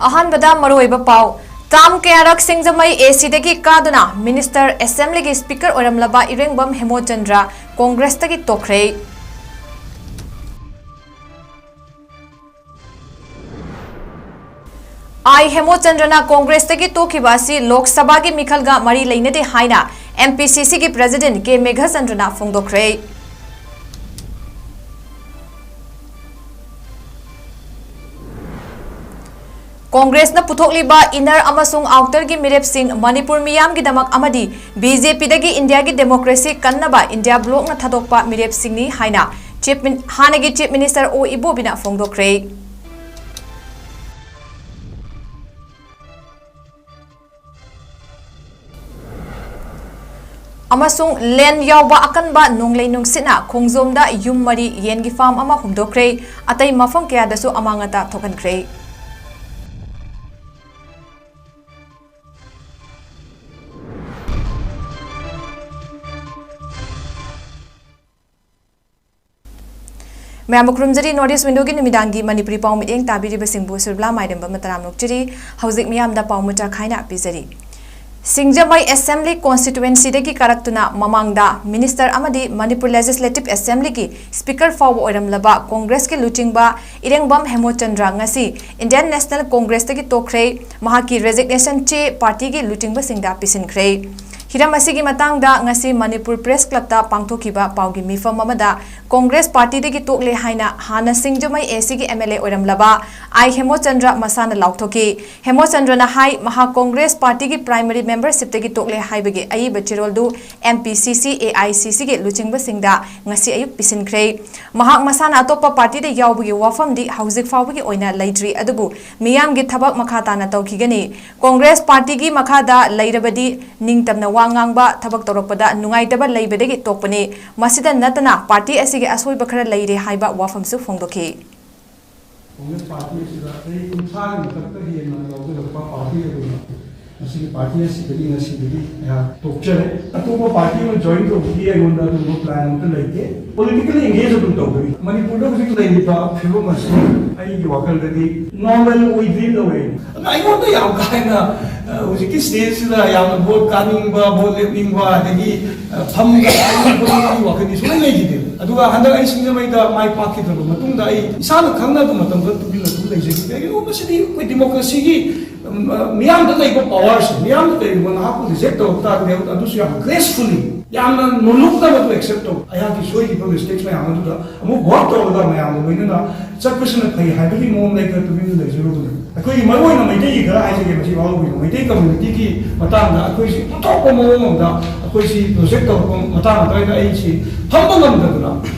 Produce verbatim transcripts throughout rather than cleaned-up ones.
ꯑꯍꯥꯟꯕꯗ ꯃꯔꯨꯑꯣꯏꯕ ꯄꯥꯎ꯫ ꯇꯥꯝ ꯀꯌꯥꯔꯛ ꯁꯤꯡꯖꯃꯩ ꯑꯦ ꯁꯤꯗꯒꯤ ꯀꯥꯗꯨꯅ ꯃꯤꯅꯤꯁꯇꯔ, ꯑꯦꯁꯦꯝꯕ꯭ꯂꯤꯒꯤ ꯁ꯭ꯄꯤꯀꯔ ꯑꯣꯏꯔꯝꯂꯕ ꯏꯔꯦꯡꯕꯝ ꯍꯦꯃꯣꯆꯟꯗ꯭ꯔ ꯀꯣꯡꯒ꯭ꯔꯦꯁꯇꯒꯤ ꯇꯣꯛꯈ꯭ꯔꯦ꯫ ꯑꯥꯏ ꯍꯦꯃꯣꯆꯟꯗ꯭ꯔꯅ ꯀꯣꯡꯒ꯭ꯔꯦꯁꯇꯒꯤ ꯇꯣꯛꯈꯤꯕ ꯑꯁꯤ ꯂꯣꯛ ꯁꯚꯥꯒꯤ ꯃꯤꯈꯜꯒ ꯃꯔꯤ ꯂꯩꯅꯗꯦ ꯍꯥꯏꯅ ꯑꯦꯝ ꯄꯤ ꯁꯤ ꯁꯤꯒꯤ ꯄ꯭ꯔꯦꯁꯤꯗꯦꯟꯠ ꯀꯦ ꯃꯦꯘꯆꯟꯗ꯭ꯔꯅ ꯐꯣꯡꯗꯣꯛꯈ꯭ꯔꯦ꯫ ꯀꯣꯡꯒ꯭ꯔꯦꯁꯅ ꯄꯨꯊꯣꯛꯂꯤꯕ ꯏꯅꯔ ꯑꯃꯁꯨꯡ ꯑꯥꯎꯇꯔꯒꯤ ꯃꯤꯔꯦꯞꯁꯤꯡ ꯃꯅꯤꯄꯨꯔ ꯃꯤꯌꯥꯝꯒꯤꯗꯃꯛ ꯑꯃꯗꯤ ꯕꯤ ꯖꯦ ꯄꯤꯗꯒꯤ ꯏꯟꯗꯤꯌꯥꯒꯤ ꯗꯦꯃꯣꯀ꯭ꯔꯦꯁꯤ ꯀꯟꯅꯕ ꯏꯟꯗꯤꯌꯥ ꯕ꯭ꯂꯣꯛꯅ ꯊꯥꯗꯣꯛꯄ ꯃꯤꯔꯦꯞꯁꯤꯡꯅꯤ ꯍꯥꯏꯅ ꯆꯤꯐ ꯃꯤꯟ-, ꯍꯥꯟꯅꯒꯤ ꯆꯤꯐ ꯃꯤꯅꯤꯁꯇꯔ ꯑꯣ ꯏꯕꯣꯕꯤꯅ ꯐꯣꯡꯗꯣꯛꯈ꯭ꯔꯦ꯫ ꯑꯃꯁꯨꯡ ꯂꯦꯟ ꯌꯥꯎꯕ ꯑꯀꯟꯕ ꯅꯣꯡꯂꯩ ꯅꯨꯡꯁꯤꯠꯅ ꯈꯣꯡꯖꯣꯝꯗ ꯌꯨꯝ ꯃꯔꯤ, ꯌꯦꯟꯒꯤ ꯐꯥꯔꯝ ꯑꯃ ꯍꯨꯝꯗꯣꯛꯈ꯭ꯔꯦ꯫ ꯑꯇꯩ ꯃꯐꯝ ꯀꯌꯥꯗꯁꯨ ꯑꯃꯥꯡ ꯑꯇꯥ ꯊꯣꯛꯍꯟꯈ꯭ꯔꯦ꯫ ꯃꯌꯥꯝꯕꯨ ꯈꯨꯔꯨꯝꯖꯔꯤ꯫ ꯅꯣꯔꯠ ꯏꯁ ꯋꯤꯟꯗꯣꯒꯤ ꯅꯨꯃꯤꯗꯥꯡꯒꯤ ꯃꯅꯤꯄꯨꯔꯤ ꯄꯥꯎ ꯃꯤꯠꯌꯦꯡ ꯇꯥꯕꯤꯔꯤꯕꯁꯤꯡꯕꯨ ꯁꯨꯔꯕꯂꯥ ꯃꯥꯏꯔꯦꯝꯕꯝꯅ ꯇꯔꯥꯝꯅ ꯑꯣꯛꯆꯔꯤ꯫ ꯍꯧꯖꯤꯛ ꯃꯤꯌꯥꯝꯗ ꯄꯥꯎ ꯃꯆꯥ ꯈꯥꯏꯅ ꯄꯤꯖꯔꯤ꯫ ꯁꯤꯡꯖꯃꯩ ꯑꯦꯁꯦꯝꯕ꯭ꯂꯤ ꯀꯣꯟꯁꯇꯤꯇ꯭ꯋꯦꯟꯁꯤꯗꯒꯤ ꯀꯥꯔꯛꯇꯨꯅ ꯃꯃꯥꯡꯗ ꯃꯤꯅꯤꯁꯇꯔ ꯑꯃꯗꯤ ꯃꯅꯤꯄꯨꯔ ꯂꯦꯖꯤꯁꯂꯦꯇꯤꯚ ꯑꯦꯁꯦꯝꯕ꯭ꯂꯤꯒꯤ ꯁ꯭ꯄꯤꯀꯔ ꯐꯥꯎꯕ ꯑꯣꯏꯔꯝꯂꯕ ꯀꯣꯡꯒ꯭ꯔꯦꯁꯀꯤ ꯂꯨꯆꯤꯡꯕ ꯏꯔꯦꯡꯕꯝ ꯍꯦꯃꯣꯆꯟꯗ꯭ꯔ ꯉꯁꯤ ꯏꯟꯗꯤꯌꯟ ꯅꯦꯁꯅꯦꯜ ꯀꯣꯡꯒ꯭ꯔꯦꯁꯇꯒꯤ ꯇꯣꯛꯈ꯭ꯔꯦ꯫ ꯃꯍꯥꯛꯀꯤ ꯔꯦꯖꯤꯒꯅꯦꯁꯟ ꯆꯦ ꯄꯥꯔꯇꯤꯒꯤ ꯂꯨꯆꯤꯡꯕꯁꯤꯡꯗ ꯄꯤꯁꯤꯟꯈ꯭ꯔꯦ꯫ ꯍꯤꯔꯝ ꯑꯁꯤꯒꯤ ꯃꯇꯥꯡꯗ ꯉꯁꯤ ꯃꯅꯤꯄꯨꯔ ꯄ꯭ꯔꯦꯁ ꯀ꯭ꯂꯕꯇ ꯄꯥꯡꯊꯣꯛꯈꯤꯕ ꯄꯥꯎꯒꯤ ꯃꯤꯐꯝ ꯑꯃꯗ ꯀꯣꯡꯒ꯭ꯔꯦꯁ ꯄꯥꯔꯇꯤꯗꯒꯤ ꯇꯣꯛꯂꯦ ꯍꯥꯏꯅ ꯍꯥꯟꯅ ꯁꯤꯡꯖꯃꯩ ꯑꯦ ꯁꯤꯒꯤ ꯑꯦꯝ ꯑꯦꯜ ꯑꯦ ꯑꯣꯏꯔꯝꯂꯕ ꯑꯥꯏ ꯍꯦꯃꯣꯆꯟꯗ꯭ꯔ ꯃꯁꯥꯅ ꯂꯥꯎꯊꯣꯛꯈꯤ꯫ ꯍꯦꯃꯣꯆꯟꯗ꯭ꯔꯅ ꯍꯥꯏ, ꯃꯍꯥꯛ ꯀꯣꯡꯒ꯭ꯔꯦꯁ ꯄꯥꯔꯇꯤꯒꯤ ꯄ꯭ꯔꯥꯏꯃꯔꯤ ꯃꯦꯝꯕꯔꯁꯤꯞꯇꯒꯤ ꯇꯣꯛꯂꯦ ꯍꯥꯏꯕꯒꯤ ꯑꯏꯕ ꯆꯦꯔꯣꯜꯗꯨ ꯑꯦꯝ ꯄꯤ ꯁꯤ ꯁꯤ, ꯑꯦ ꯑꯥꯏ ꯁꯤ ꯁꯤꯒꯤ ꯂꯨꯆꯤꯡꯕꯁꯤꯡꯗ ꯉꯁꯤ ꯑꯌꯨꯛ ꯄꯤꯁꯤꯟꯈ꯭ꯔꯦ꯫ ꯃꯍꯥꯛ ꯃꯁꯥꯅ ꯑꯇꯣꯞꯄ ꯄꯥꯔꯇꯤꯗ ꯌꯥꯎꯕꯒꯤ ꯋꯥꯐꯝꯗꯤ ꯍꯧꯖꯤꯛ ꯐꯥꯎꯕꯒꯤ ꯑꯣꯏꯅ ꯂꯩꯇ꯭ꯔꯤ, ꯑꯗꯨꯕꯨ ꯃꯤꯌꯥꯝꯒꯤ ꯊꯕꯛ ꯃꯈꯥ ꯇꯥꯅ ꯇꯧꯈꯤꯒꯅꯤ꯫ ꯀꯣꯡꯒ꯭ꯔꯦꯁ ꯄꯥꯔꯇꯤꯒꯤ ꯃꯈꯥꯗ ꯂꯩꯔꯕꯗꯤ ꯅꯤꯡꯇꯝꯅ ꯋꯥ ꯉꯥꯡꯕ, ꯊꯕꯛ ꯇꯧꯔꯛꯄꯗ ꯅꯨꯡꯉꯥꯏꯇꯕ ꯂꯩꯕꯗꯒꯤ ꯇꯣꯛꯄꯅꯤ꯫ ꯃꯁꯤꯗ ꯅꯠꯇꯅ ꯄꯥꯔꯇꯤ ꯑꯁꯤꯒꯤ ꯑꯁꯣꯏꯕ ꯈꯔ ꯂꯩꯔꯦ ꯍꯥꯏꯕ ꯋꯥꯐꯝꯁꯨ ꯐꯣꯡꯗꯣꯛꯈꯤ꯫ ꯀꯣꯡꯒ꯭ꯔꯦꯁ ꯄꯥꯔꯇꯤ ꯑꯁꯤꯗ ꯆꯍꯤ ꯀꯨꯟꯊ꯭ꯔꯥꯒꯤ ꯃꯊꯛꯇ ꯍꯦꯟꯅ ꯌꯥꯎꯖꯔꯛꯄ ꯄꯥꯔꯇꯤ ꯑꯗꯨꯅ ꯃꯁꯤꯒꯤ ꯄꯥꯔꯇꯤ ꯑꯁꯤꯗꯒꯤ ꯉꯁꯤꯗꯒꯤ ꯑꯩꯍꯥꯛ ꯇꯣꯛꯆꯔꯦ꯫ ꯑꯇꯣꯞꯄ ꯄꯥꯔꯇꯤ ꯑꯃ ꯖꯣꯏꯟ ꯇꯧꯕꯒꯤ ꯑꯩꯉꯣꯟꯗ ꯑꯗꯨꯒꯨꯝꯕ ꯄ꯭ꯂꯥꯟ ꯑꯝꯇ ꯂꯩꯇꯦ꯫ ꯄꯣꯂꯤꯇꯤꯀꯦꯜ ꯑꯦꯡꯒꯦꯖ ꯑꯗꯨꯝ ꯇꯧꯗꯣꯏꯅꯤ꯫ ꯃꯅꯤꯄꯨꯔꯗ ꯍꯧꯖꯤꯛ ꯂꯩꯔꯤꯕ ꯐꯤꯕꯝ ꯑꯁꯤ ꯑꯩꯒꯤ ꯋꯥꯈꯜꯗꯗꯤ ꯅꯣꯔꯃꯦꯜ ꯑꯣꯏꯗ꯭ꯔꯤ ꯂꯧꯋꯦ꯫ ꯑꯗꯨꯅ ꯑꯩꯉꯣꯟꯗ ꯌꯥꯝ ꯀꯥ ꯍꯦꯟꯅ, ꯑ, ꯍꯧꯖꯤꯛꯀꯤ ꯁ꯭ꯇꯦꯖꯁꯤꯗ ꯌꯥꯝꯅ ꯚꯣꯠ ꯀꯥꯅꯤꯡꯕ, ꯚꯣꯠ ꯂꯦꯞꯅꯤꯡꯕ, ꯑꯗꯒꯤ, ꯑ, ꯐꯝꯕ ꯈꯣꯠꯄꯒꯤ ꯋꯥꯈꯜꯗꯤ ꯁꯨꯡꯂꯩ ꯂꯩꯈꯤꯗꯦ꯫ ꯑꯗꯨꯒ ꯍꯟꯗꯛ ꯑꯩ ꯁꯤꯡꯖꯃꯩꯗ ꯃꯥꯏ ꯄꯥꯛꯈꯤꯗ꯭ꯔꯕ ꯃꯇꯨꯡꯗ ꯑꯩ ꯏꯁꯥꯅ ꯈꯪꯅꯕ ꯃꯇꯝꯗ ꯇꯨꯃꯤꯟꯅ ꯑꯗꯨꯝ ꯂꯩꯖꯈꯤꯕ ꯀꯩꯒꯤꯅꯣ? ꯃꯁꯤꯗꯤ ꯑꯩꯈꯣꯏ ꯗꯦꯃꯣꯀ꯭ꯔꯦꯁꯤꯒꯤ, ꯎꯝ, ꯑ, ꯃꯤꯌꯥꯝꯗ ꯂꯩꯕ ꯄꯋꯥꯔꯁꯦ, ꯃꯤꯌꯥꯝꯅ ꯀꯔꯤꯒꯨꯝꯕ ꯅꯍꯥꯛꯄꯨ ꯔꯤꯖꯦꯛ ꯇꯧꯔꯛ ꯇꯥꯔꯒꯗꯤ ꯑꯗꯨꯁꯨ ꯌꯥꯝ ꯒ꯭ꯔꯦꯁꯐꯨꯜꯂꯤ, ꯌꯥꯝꯅ ꯅꯣꯂꯨꯛꯅ ꯃꯗꯨ ꯑꯦꯛꯁꯦꯞ ꯇꯧ꯫ ꯑꯩꯍꯥꯛꯀꯤ ꯁꯣꯏꯈꯤꯕ ꯃꯤꯁꯇꯦꯛꯁ ꯃꯌꯥꯝ ꯑꯗꯨꯗ ꯑꯃꯨꯛ ꯋꯥꯔꯛ ꯇꯧꯔꯒ ꯃꯌꯥꯝꯒ ꯂꯣꯏꯅꯅ ꯆꯠꯄꯁꯤꯅ ꯐꯩ ꯍꯥꯏꯕꯒꯤ ꯃꯑꯣꯡꯗ ꯑꯩ ꯈꯔ ꯇꯨꯃꯤꯟꯅ ꯂꯩꯖꯔꯨꯕꯅꯤ꯫ ꯑꯩꯈꯣꯏꯒꯤ ꯃꯔꯨꯑꯣꯏꯅ ꯃꯩꯇꯩꯒꯤ ꯈꯔ ꯍꯥꯏꯖꯒꯦ, ꯃꯁꯤ ꯋꯥꯍꯧꯕꯤꯔꯣ꯫ ꯃꯩꯇꯩ ꯀꯝꯃ꯭ꯌꯨꯅꯤꯇꯤꯒꯤ ꯃꯇꯥꯡꯗ ꯑꯩꯈꯣꯏꯁꯤ ꯑꯣꯟꯊꯣꯛꯄ ꯃꯑꯣꯡ ꯑꯃꯗ ꯑꯩꯈꯣꯏꯁꯤ ꯄ꯭ꯔꯣꯖꯦꯛ ꯇꯧꯔꯛꯄ ꯃꯇꯥꯡ ꯑꯗꯨꯋꯥꯏꯗ ꯑꯩꯁꯤ ꯐꯝꯕ ꯉꯝꯗꯗꯅ,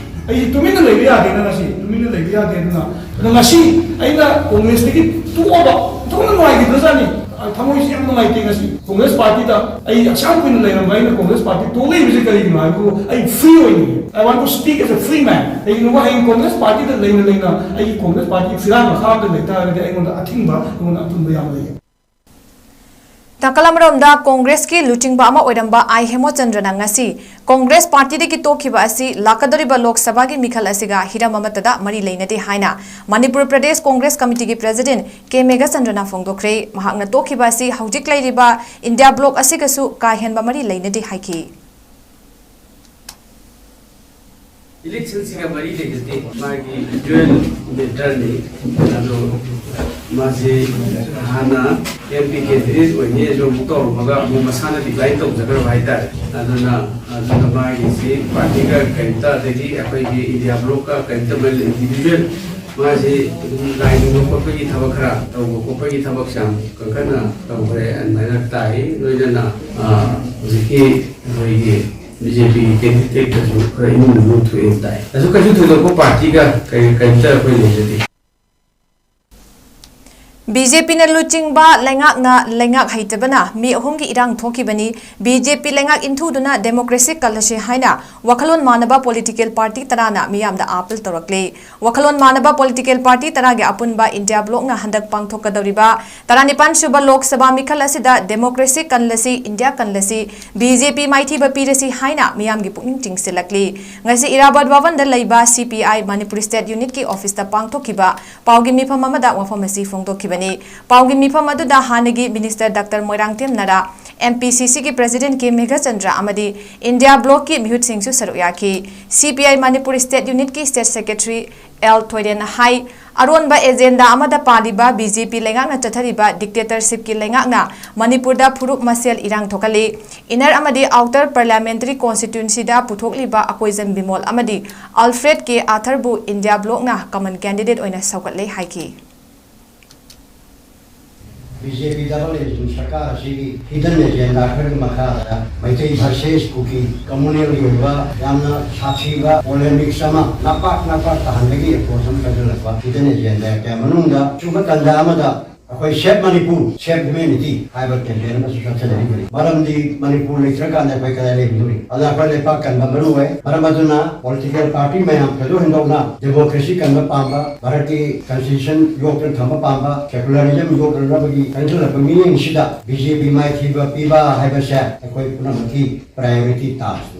ꯑꯩꯁꯤ ꯇꯨꯃꯤꯟꯅ ꯂꯩꯕ ꯌꯥꯗꯦꯅ, ꯉꯁꯤ ꯇꯨꯃꯤꯟꯅ ꯂꯩꯕ ꯌꯥꯗꯦ꯫ ꯑꯗꯨꯅ, ꯑꯗꯣ ꯉꯁꯤ ꯑꯩꯅ ꯀꯣꯡꯒ꯭ꯔꯦꯁꯇꯒꯤ ꯇꯣꯛꯑꯕ ꯊꯣꯛꯅ ꯅꯨꯡꯉꯥꯏꯈꯤꯗ꯭ꯔꯖꯥꯠꯅꯤ꯫ ꯊꯃꯣꯏꯁꯤ ꯌꯥꯝ ꯅꯨꯡꯉꯥꯏꯇꯦ ꯉꯁꯤ꯫ ꯀꯣꯡꯒ꯭ꯔꯦꯁ ꯄꯥꯔꯇꯤꯗ ꯑꯩ ꯑꯁꯨꯛ ꯌꯥꯝ ꯀꯨꯏꯅ ꯂꯩꯔꯝꯕ ꯑꯩꯅ ꯀꯣꯡꯒ꯭ꯔꯦꯁ ꯄꯥꯔꯇꯤ ꯇꯣꯛꯂꯛꯏꯕꯁꯤ ꯀꯔꯤꯒꯤꯅꯣ ꯍꯥꯏꯕꯕꯨ ꯑꯩ free ꯑꯣꯏꯅꯤꯡꯉꯤ꯫ I want to speak as a free man꯫ ꯀꯩꯒꯤꯅꯣꯕ, ꯍꯌꯦꯡ ꯀꯣꯡꯒ꯭ꯔꯦꯁ ꯄꯥꯔꯇꯤꯗ ꯂꯩꯅ ꯂꯩꯅ ꯑꯩꯒꯤ ꯀꯣꯡꯒ꯭ꯔꯦꯁ ꯄꯥꯔꯇꯤꯒꯤ ꯐꯤꯔꯥꯜ ꯃꯈꯥꯗ ꯂꯩꯇꯥꯔꯒꯗꯤ ꯑꯩꯉꯣꯟꯗ ꯑꯊꯤꯡꯕ, ꯑꯩꯉꯣꯟꯗ ꯑꯄꯨꯟꯕ ꯌꯥꯝ ꯂꯩ꯫ ꯅꯥꯀꯜ ꯑꯃꯔꯣꯝꯗ ꯀꯣꯡꯒ꯭ꯔꯦꯁꯀꯤ ꯂꯨꯆꯤꯡꯕ ꯑꯃ ꯑꯣꯏꯔꯝꯕ ꯑꯥꯏ ꯍꯦꯃꯣꯆꯟꯗ꯭ꯔꯅ ꯉꯁꯤ ꯀꯣꯡꯒ꯭ꯔꯦꯁ ꯄꯥꯔꯇꯤꯗꯒꯤ ꯇꯣꯛꯈꯤꯕ ꯑꯁꯤ ꯂꯥꯛꯀꯗꯧꯔꯤꯕ ꯂꯣꯛ ꯁꯚꯥꯒꯤ ꯃꯤꯈꯜ ꯑꯁꯤꯒ ꯍꯤꯔꯝ ꯑꯃꯠꯇꯗ ꯃꯔꯤ ꯂꯩꯅꯗꯦ ꯍꯥꯏꯅ ꯃꯅꯤꯄꯨꯔ ꯄ꯭ꯔꯗꯦꯁ ꯀꯣꯡꯒ꯭ꯔꯦꯁ ꯀꯃꯤꯇꯤꯒꯤ ꯄ꯭ꯔꯦꯁꯤꯗꯦꯟꯠ ꯀꯦ ꯃꯦꯘꯆꯟꯗ꯭ꯔꯅ ꯐꯣꯡꯗꯣꯛꯈ꯭ꯔꯦ꯫ ꯃꯍꯥꯛꯅ ꯇꯣꯛꯈꯤꯕ ꯑꯁꯤ ꯍꯧꯖꯤꯛ ꯂꯩꯔꯤꯕ ꯏꯟꯗꯤꯌꯥ ꯕ꯭ꯂꯣꯛ ꯑꯁꯤꯒꯁꯨ ꯀꯥ ꯍꯦꯟꯕ ꯃꯔꯤ ꯂꯩꯅꯗꯦ ꯍꯥꯏꯈꯤ꯫ ꯏꯂꯦꯛꯁꯟꯁꯤꯒ ꯃꯔꯤ ꯂꯩꯅꯗꯦ꯫ ꯃꯥꯒꯤ ꯖꯣꯏꯟ ꯃꯦꯇꯔꯅꯤ꯫ ꯑꯗꯣ ꯃꯥꯁꯤ ꯍꯥꯟꯅ ꯑꯦꯝ ꯄꯤ ꯀꯦꯟꯗꯤꯗꯦꯠ ꯑꯣꯏꯅꯤ ꯑꯗꯨ ꯑꯃꯨꯛ ꯇꯧꯔꯝꯃꯒ ꯑꯃꯨꯛ ꯃꯁꯥꯅ ꯗꯤꯀ꯭ꯂꯥꯏꯟ ꯇꯧꯖꯈ꯭ꯔꯕ ꯍꯥꯏꯇꯥꯔꯦ꯫ ꯑꯗꯨꯅ, ꯑꯗꯨꯅ ꯃꯥꯒꯤꯁꯤ ꯄꯥꯔꯇꯤꯒ ꯀꯔꯤꯝꯇ, ꯑꯗꯒꯤ ꯑꯩꯈꯣꯏꯒꯤ ꯏꯟꯗꯤꯌꯥ ꯕ꯭ꯂꯣꯛꯀ ꯀꯔꯤꯝꯇ ꯃꯔꯤ ꯂꯩꯅꯗꯦ꯫ ꯏꯟꯗꯤꯕꯤꯖꯨꯋꯦꯜ ꯃꯥꯁꯤ ꯑꯗꯨꯝ ꯂꯥꯏꯅꯤꯡꯕ ꯈꯣꯠꯄꯒꯤ ꯊꯕꯛ ꯈꯔ ꯇꯧꯕ ꯈꯣꯠꯄꯒꯤ ꯊꯕꯛꯁꯦ ꯌꯥꯝ ꯀꯟꯈꯠꯅ ꯇꯧꯈ꯭ꯔꯦ ꯑꯗꯨꯃꯥꯏꯅ ꯇꯥꯏ꯫ ꯂꯣꯏꯅꯅ, ꯑ, ꯍꯧꯖꯤꯛꯀꯤ ꯑꯩꯈꯣꯏꯒꯤ ꯕꯤ ꯖꯦ ꯄꯤꯒꯤ ꯀꯦꯟꯗꯤꯗꯦꯠꯇꯁꯨ ꯈꯔ ꯏꯃꯨꯡ ꯃꯅꯨꯡ ꯊꯣꯛꯑꯦꯅ ꯇꯥꯏ꯫ ꯑꯗꯨ ꯀꯩꯁꯨ ꯊꯣꯏꯗꯣꯛꯄ ꯄꯥꯔꯇꯤꯒ ꯀꯔꯤ, ꯀꯔꯤꯝꯇ ꯑꯩꯈꯣꯏ ꯂꯩꯖꯗꯦ꯫ ꯕꯤ ꯖꯦ ꯄꯤꯅ ꯂꯨꯆꯤꯡꯕ ꯂꯩꯉꯥꯛꯅ ꯂꯩꯉꯥꯛ ꯍꯩꯇꯕꯅ ꯃꯤ ꯑꯍꯨꯝꯒꯤ ꯏꯔꯥꯡ ꯊꯣꯛꯈꯤꯕꯅꯤ꯫ ꯕꯤ ꯖꯦ ꯄꯤ ꯂꯩꯉꯥꯛ ꯏꯟꯊꯨꯗꯨꯅ ꯗꯦꯃꯣꯀ꯭ꯔꯦꯁꯤ ꯀꯜꯂꯁꯤ ꯍꯥꯏꯅ ꯋꯥꯈꯜꯂꯣꯟ ꯃꯥꯟꯅꯕ ꯄꯣꯂꯤꯇꯤꯀꯦꯜ ꯄꯥꯔꯇꯤ ꯇꯔꯥꯅ ꯃꯤꯌꯥꯝꯗ ꯑꯥꯄꯤꯜ ꯇꯧꯔꯛꯂꯤ꯫ ꯋꯥꯈꯜꯂꯣꯟ ꯃꯥꯟꯅꯕ ꯄꯣꯂꯤꯇꯤꯀꯦꯜ ꯄꯥꯔꯇꯤ ꯇꯔꯥꯒꯤ ꯑꯄꯨꯟꯕ ꯏꯟꯗꯤꯌꯥ ꯕ꯭ꯂꯣꯛꯅ ꯍꯟꯗꯛ ꯄꯥꯡꯊꯣꯛꯀꯗꯧꯔꯤꯕ ꯇꯔꯥꯅꯤꯄꯥꯟ ꯁꯨꯕ ꯂꯣꯛ ꯁꯚꯥ ꯃꯤꯈꯜ ꯑꯁꯤꯗ ꯗꯦꯃꯣꯀ꯭ꯔꯦꯁꯤ ꯀꯜꯂꯁꯤ, ꯏꯟꯗꯤꯌꯥ ꯀꯜꯂꯁꯤ, ꯕꯤ ꯖꯦ ꯄꯤ ꯃꯥꯏꯊꯤꯕ ꯄꯤꯔꯁꯤ ꯍꯥꯏꯅ ꯃꯤꯌꯥꯝꯒꯤ ꯄꯨꯛꯅꯤꯡ ꯆꯤꯡꯁꯤꯜꯂꯛꯂꯤ꯫ ꯉꯁꯤ ꯏꯔꯥꯕꯣꯠ ꯚꯕꯟꯗ ꯂꯩꯕ ꯁꯤ ꯄꯤ ꯑꯥꯏ ꯃꯅꯤꯄꯨꯔ ꯁ꯭ꯇꯦꯠ ꯌꯨꯅꯤꯠꯀꯤ ꯑꯣꯐꯤꯁꯇ ꯄꯥꯡꯊꯣꯛꯈꯤꯕ ꯄꯥꯎꯒꯤ ꯃꯤꯐꯝ ꯑꯃꯗ ꯋꯥꯐꯝ ꯑꯁꯤ ꯐꯣꯡꯗꯣꯛꯈꯤꯕꯅꯤ꯫ ꯄꯥꯎꯒꯤ ꯃꯤꯐꯝ ꯑꯗꯨꯗ ꯍꯥꯟꯅꯒꯤ minister doctor Moirangthem Nara, M P C ꯁꯤꯒꯤ ꯄ꯭ꯔꯁꯤꯗꯦꯟꯠ ꯀꯦ ꯃꯦꯘꯆꯟꯗ꯭ꯔ ꯑꯃꯗꯤ ꯏꯟꯗꯤꯌꯥ ꯕ꯭ꯂꯣꯛꯀꯤ ꯃꯤꯍꯨꯠꯁꯤꯡꯁꯨ ꯁꯔꯨꯛ ꯌꯥꯈꯤ꯫ C P I Manipur state ꯌꯨꯅꯤꯠꯀꯤ ꯁ꯭ꯇꯦꯠ ꯁꯦꯀ꯭ꯔꯦꯇꯔꯤ ꯑꯦꯜ ꯊꯣꯏꯔꯦꯟ ꯍꯥꯏ, ꯑꯔꯣꯟꯕ ꯑꯦꯖꯦꯟꯗꯥ ꯑꯃꯗ ꯄꯥꯜꯂꯤꯕ ꯕꯤ ꯖꯦ ꯄꯤ ꯂꯩꯉꯥꯛꯅ ꯆꯠꯊꯔꯤꯕ ꯗꯤꯛꯇꯦꯇꯔꯁꯤꯞꯀꯤ ꯂꯩꯉꯥꯛꯅ ꯃꯅꯤꯄꯨꯔꯗ ꯐꯨꯔꯨꯞ ꯃꯁꯦꯜ ꯏꯔꯥꯡ ꯊꯣꯛꯍꯜꯂꯤ꯫ ꯏꯟꯅꯔ ꯑꯃꯗꯤ ꯑꯥꯎꯇꯔ ꯄꯥꯔꯂꯤꯌꯥꯃꯦꯟꯇꯔꯤ ꯀꯣꯟꯁꯇꯤꯇ꯭ꯌꯨꯟꯁꯤꯗ ꯄꯨꯊꯣꯛꯂꯤꯕ ꯑꯀꯣꯏꯖꯝ ꯕꯤꯃꯣꯜ ꯑꯃꯗꯤ ꯑꯜꯐ꯭ꯔꯦꯗ ꯀꯦ ꯑꯥꯊꯔꯕꯨ ꯏꯟꯗꯤꯌꯥ ꯕ꯭ꯂꯣꯛꯅ ꯀꯃꯟ ꯀꯦꯟꯗꯤꯗꯦꯠ ꯑꯣꯏꯅ ꯁꯧꯒꯠꯂꯦ ꯍꯥꯏꯈꯤ꯫ ꯕꯤ ꯖꯦ ꯄꯤ ꯗꯕꯜ ꯏꯟꯖꯤꯟ ꯁꯔꯀꯥꯔ ꯑꯁꯤꯒꯤ ꯍꯤꯗꯟ ꯑꯦꯖꯦꯟꯗꯥ ꯈꯔꯒꯤ ꯃꯈꯥꯗ ꯃꯩꯇꯩ ꯚꯔꯁꯦꯁ ꯀꯨꯀꯤ ꯀꯝꯃꯨꯅꯦꯜꯒꯤ ꯑꯣꯏꯕ ꯌꯥꯝꯅ ꯁꯥꯊꯤꯕ ꯄꯣꯂꯦꯃꯤꯛꯁ ꯑꯃ ꯅꯄꯥꯛ ꯅꯄꯥꯛ ꯇꯥꯍꯟꯕꯒꯤ ꯑꯦꯄ꯭ꯔꯣꯆ ꯑꯃ ꯆꯪꯁꯤꯜꯂꯛꯄ ꯍꯤꯗꯟ ꯑꯦꯖꯦꯟꯗꯥ ꯀꯌꯥ ꯃꯅꯨꯡꯗ ꯁꯨꯝꯕ ꯇꯥꯟꯖꯥ ꯑꯃꯗ ꯑꯩꯈꯣꯏ ꯁꯦꯚ ꯃꯅꯤꯄꯨꯔ, ꯁꯦꯚ ꯍ꯭ꯌꯨꯃꯦꯅꯤꯇꯤ ꯍꯥꯏꯕ ꯀꯦꯝꯄꯦꯟ ꯑꯃꯁꯨ ꯆꯠꯊꯅꯔꯤꯕꯅꯤ꯫ ꯃꯔꯝꯗꯤ ꯃꯅꯤꯄꯨꯔ ꯂꯩꯇ꯭ꯔꯀꯥꯟꯗ ꯑꯩꯈꯣꯏ ꯀꯗꯥꯏ ꯂꯩꯔꯨꯗꯣꯔꯤ? ꯑꯗꯨꯅ ꯑꯩꯈꯣꯏ ꯂꯩꯄꯥꯛ ꯀꯟꯕ ꯃꯔꯨ ꯑꯣꯏ꯫ ꯃꯔꯝ ꯑꯗꯨꯅ ꯄꯣꯂꯤꯇꯤꯀꯦꯜ ꯄꯥꯔꯇꯤ ꯃꯌꯥꯝ ꯊꯣꯏꯗꯣꯛ ꯍꯦꯟꯗꯣꯛꯅ ꯗꯦꯃꯣꯀ꯭ꯔꯦꯁꯤ ꯀꯟꯕ ꯄꯥꯝꯕ, ꯚꯥꯔꯠꯀꯤ ꯀꯟꯁꯇꯤꯇ꯭ꯌꯨꯁꯟ ꯌꯣꯛꯇꯨꯅ ꯊꯝꯕ ꯄꯥꯝꯕ, ꯁꯦꯀꯨꯂꯔꯤꯖꯝ ꯌꯣꯛꯅꯅꯕꯒꯤ ꯆꯪꯁꯤꯜꯂꯛꯄ ꯃꯤꯠꯌꯦꯡꯁꯤꯗ ꯕꯤ ꯖꯦ ꯄꯤ ꯃꯥꯏꯊꯤꯕ ꯄꯤꯕ ꯍꯥꯏꯕꯁꯦ ꯑꯩꯈꯣꯏ ꯄꯨꯝꯅꯃꯛꯀꯤ ꯄ꯭ꯔꯥꯏꯌꯣꯔꯤꯇꯤ ꯇꯥꯁꯅꯤ꯫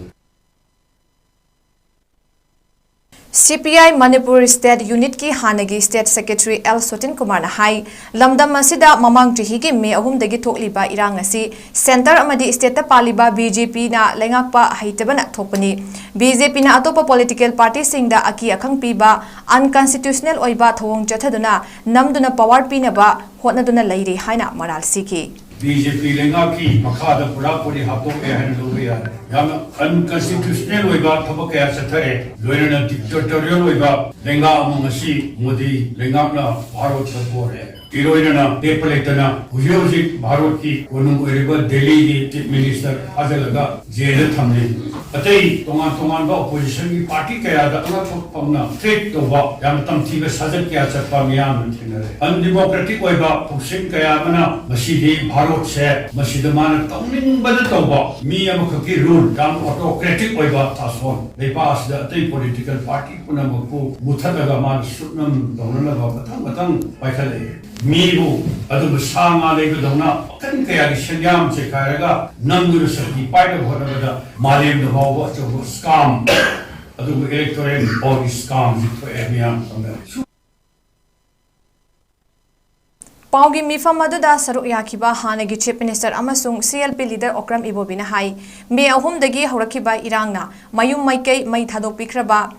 ꯁꯤ ꯄꯤ ꯑꯥꯏ ꯃꯅꯤꯄꯨꯔ ꯁ꯭ꯇꯦꯠ ꯌꯨꯅꯤꯠꯀꯤ ꯍꯥꯟꯅꯒꯤ ꯁ꯭ꯇꯦꯠ ꯁꯦꯀ꯭ꯔꯦꯇꯔꯤ ꯑꯦꯜ ꯁꯣꯇꯤꯟ ꯀꯨꯃꯥꯔꯅ ꯍꯥꯏ, ꯂꯝꯗꯝ ꯑꯁꯤꯗ ꯃꯃꯥꯡ ꯆꯍꯤꯒꯤ ꯃꯦ ꯑꯍꯨꯝꯗꯒꯤ ꯊꯣꯛꯂꯤꯕ ꯏꯔꯥꯡ ꯑꯁꯤ ꯁꯦꯟꯇꯔ ꯑꯃꯗꯤ ꯁ꯭ꯇꯦꯠꯇ ꯄꯥꯜꯂꯤꯕ ꯕꯤ ꯖꯦ ꯄꯤꯅ ꯂꯩꯉꯥꯛꯄ ꯍꯩꯇꯕꯅ ꯊꯣꯛꯄꯅꯤ꯫ ꯕꯤ ꯖꯦ ꯄꯤꯅ ꯑꯇꯣꯞꯄ ꯄꯣꯂꯤꯇꯤꯀꯦꯜ ꯄꯥꯔꯇꯤꯁꯤꯡꯗ ꯑꯀꯤ ꯑꯈꯪ ꯄꯤꯕ, ꯑꯟꯀꯟꯁꯇꯤꯇ꯭ꯌꯨꯁꯅꯦꯜ ꯑꯣꯏꯕ ꯊꯧꯑꯣꯡ ꯆꯠꯊꯗꯨꯅ ꯅꯝꯗꯨꯅ ꯄꯥꯋꯔ ꯄꯤꯅꯕ ꯍꯣꯠꯅꯗꯨꯅ ꯂꯩꯔꯤ ꯍꯥꯏꯅ ꯃꯔꯥꯜ ꯁꯤꯈꯤ꯫ ꯕꯤ ꯖꯦ ꯄꯤ ꯂꯩꯉꯥꯛꯀꯤ ꯃꯈꯥꯗ ꯄꯨꯔꯥ ꯄꯨꯔꯤ ꯍꯥꯠꯇꯣꯛꯑꯦ ꯍꯥꯏꯅ ꯂꯧꯕ ꯌꯥꯔꯦ꯫ ꯌꯥꯝꯅ ꯑꯟꯀꯟꯁꯇꯤꯇ꯭ꯌꯨꯁꯅꯦꯜ ꯑꯣꯏꯕ ꯊꯕꯛ ꯀꯌꯥ ꯆꯠꯊꯔꯦ꯫ ꯂꯣꯏꯅꯅ ꯗꯤꯛꯇꯦꯇꯣꯔꯤꯌꯦꯜ ꯑꯣꯏꯕ ꯂꯩꯉꯥꯛ ꯑꯃ ꯉꯁꯤ ꯃꯣꯗꯤ ꯂꯩꯉꯥꯛꯅ ꯚꯥꯔꯠꯇ ꯄꯣꯔꯦ꯫ ꯏꯔꯣꯏꯅꯅ ꯂꯦꯞꯄ ꯂꯩꯇꯅ ꯍꯧꯖꯤꯛ ꯍꯧꯖꯤꯛ ꯚꯥꯔꯠꯀꯤ ꯀꯣꯅꯨꯡ ꯑꯣꯏꯔꯤꯕ ꯗꯦꯜꯂꯤꯒꯤ ꯆꯤꯐ ꯃꯤꯅꯤꯁꯇꯔ ꯊꯥꯖꯤꯜꯂꯒ ꯖꯦꯜꯗ ꯊꯝꯂꯤ꯫ ꯑꯇꯩ ꯇꯣꯉꯥꯟ ꯇꯣꯉꯥꯟꯕ oppositionꯒꯤ party ꯀꯌꯥꯗ ꯑꯉꯛꯄ ꯐꯪꯅ treat ꯇꯧꯕ, ꯌꯥꯝꯅ ꯇꯝꯊꯤꯕ ꯁꯥꯖꯠ ꯀꯌꯥ ꯆꯠꯄ ꯃꯤꯌꯥꯝꯅ ꯊꯦꯡꯅꯔꯦ꯫ Undemocratic ꯑꯣꯏꯕ ꯊꯧꯁꯤꯜ ꯀꯌꯥ ꯑꯃꯅ ꯉꯁꯤꯗꯤ ꯚꯥꯔꯠꯁꯦ ꯃꯁꯤꯗ ꯃꯥꯅ ꯇꯧꯅꯤꯡꯕꯗ ꯇꯧꯕ, ꯃꯤ ꯑꯃꯈꯛꯀꯤ rule, ꯌꯥꯝꯅ autocratic ꯑꯣꯏꯕ ꯁꯥꯁꯣꯟ, ꯂꯩꯕꯥꯛ ꯑꯁꯤꯗ ꯑꯇꯩ political party ꯄꯨꯝꯅꯃꯛꯄꯨ ꯃꯨꯊꯠꯂꯒ ꯃꯥꯅ ꯁꯨꯞꯅꯝ ꯇꯧꯅꯅꯕ ꯃꯊꯪ ꯃꯊꯪ ꯄꯥꯏꯈꯠꯂꯛꯏ꯫ ꯃꯤꯕꯨ ꯑꯗꯨꯕꯨ ꯁꯥ ꯉꯥ ꯂꯩꯕꯗꯧꯅ ꯃꯈꯜ ꯀꯌꯥꯒꯤ ꯁꯦꯟꯌꯥꯝ ꯆꯩꯈꯥꯏꯔꯒ ꯅꯝꯗꯨꯅ ꯁꯛꯇꯤ ꯄꯥꯏꯅꯕ ꯍꯣꯠꯅꯕꯗ ꯃꯥꯂꯦꯝꯗ ꯐꯥꯎꯕ ꯑꯆꯧꯕ scam, ꯑꯗꯨꯕꯨ electoral fraudꯀꯤ scamꯁꯤ ꯊꯣꯛꯑꯦ ꯃꯤꯌꯥꯝ ꯈꯪꯅꯔꯦ꯫ ꯄꯥꯎꯒꯤ ꯃꯤꯐꯝ ꯑꯗꯨꯗ ꯁꯔꯨꯛ ꯌꯥꯈꯤꯕ ꯍꯥꯟꯅꯒꯤ Chief Minister ꯑꯃꯁꯨꯡ C L P leader Okram ꯏꯕꯣꯕꯤꯅ ꯍꯥꯏ, ꯃꯦ ꯑꯍꯨꯝꯗꯒꯤ ꯍꯧꯔꯛꯈꯤꯕ ꯏꯔꯥꯡꯅ ꯃꯌꯨꯝ ꯃꯥꯏꯀꯩ ꯃꯩ ꯊꯥꯗꯣꯛꯄꯤꯈ꯭ꯔꯕ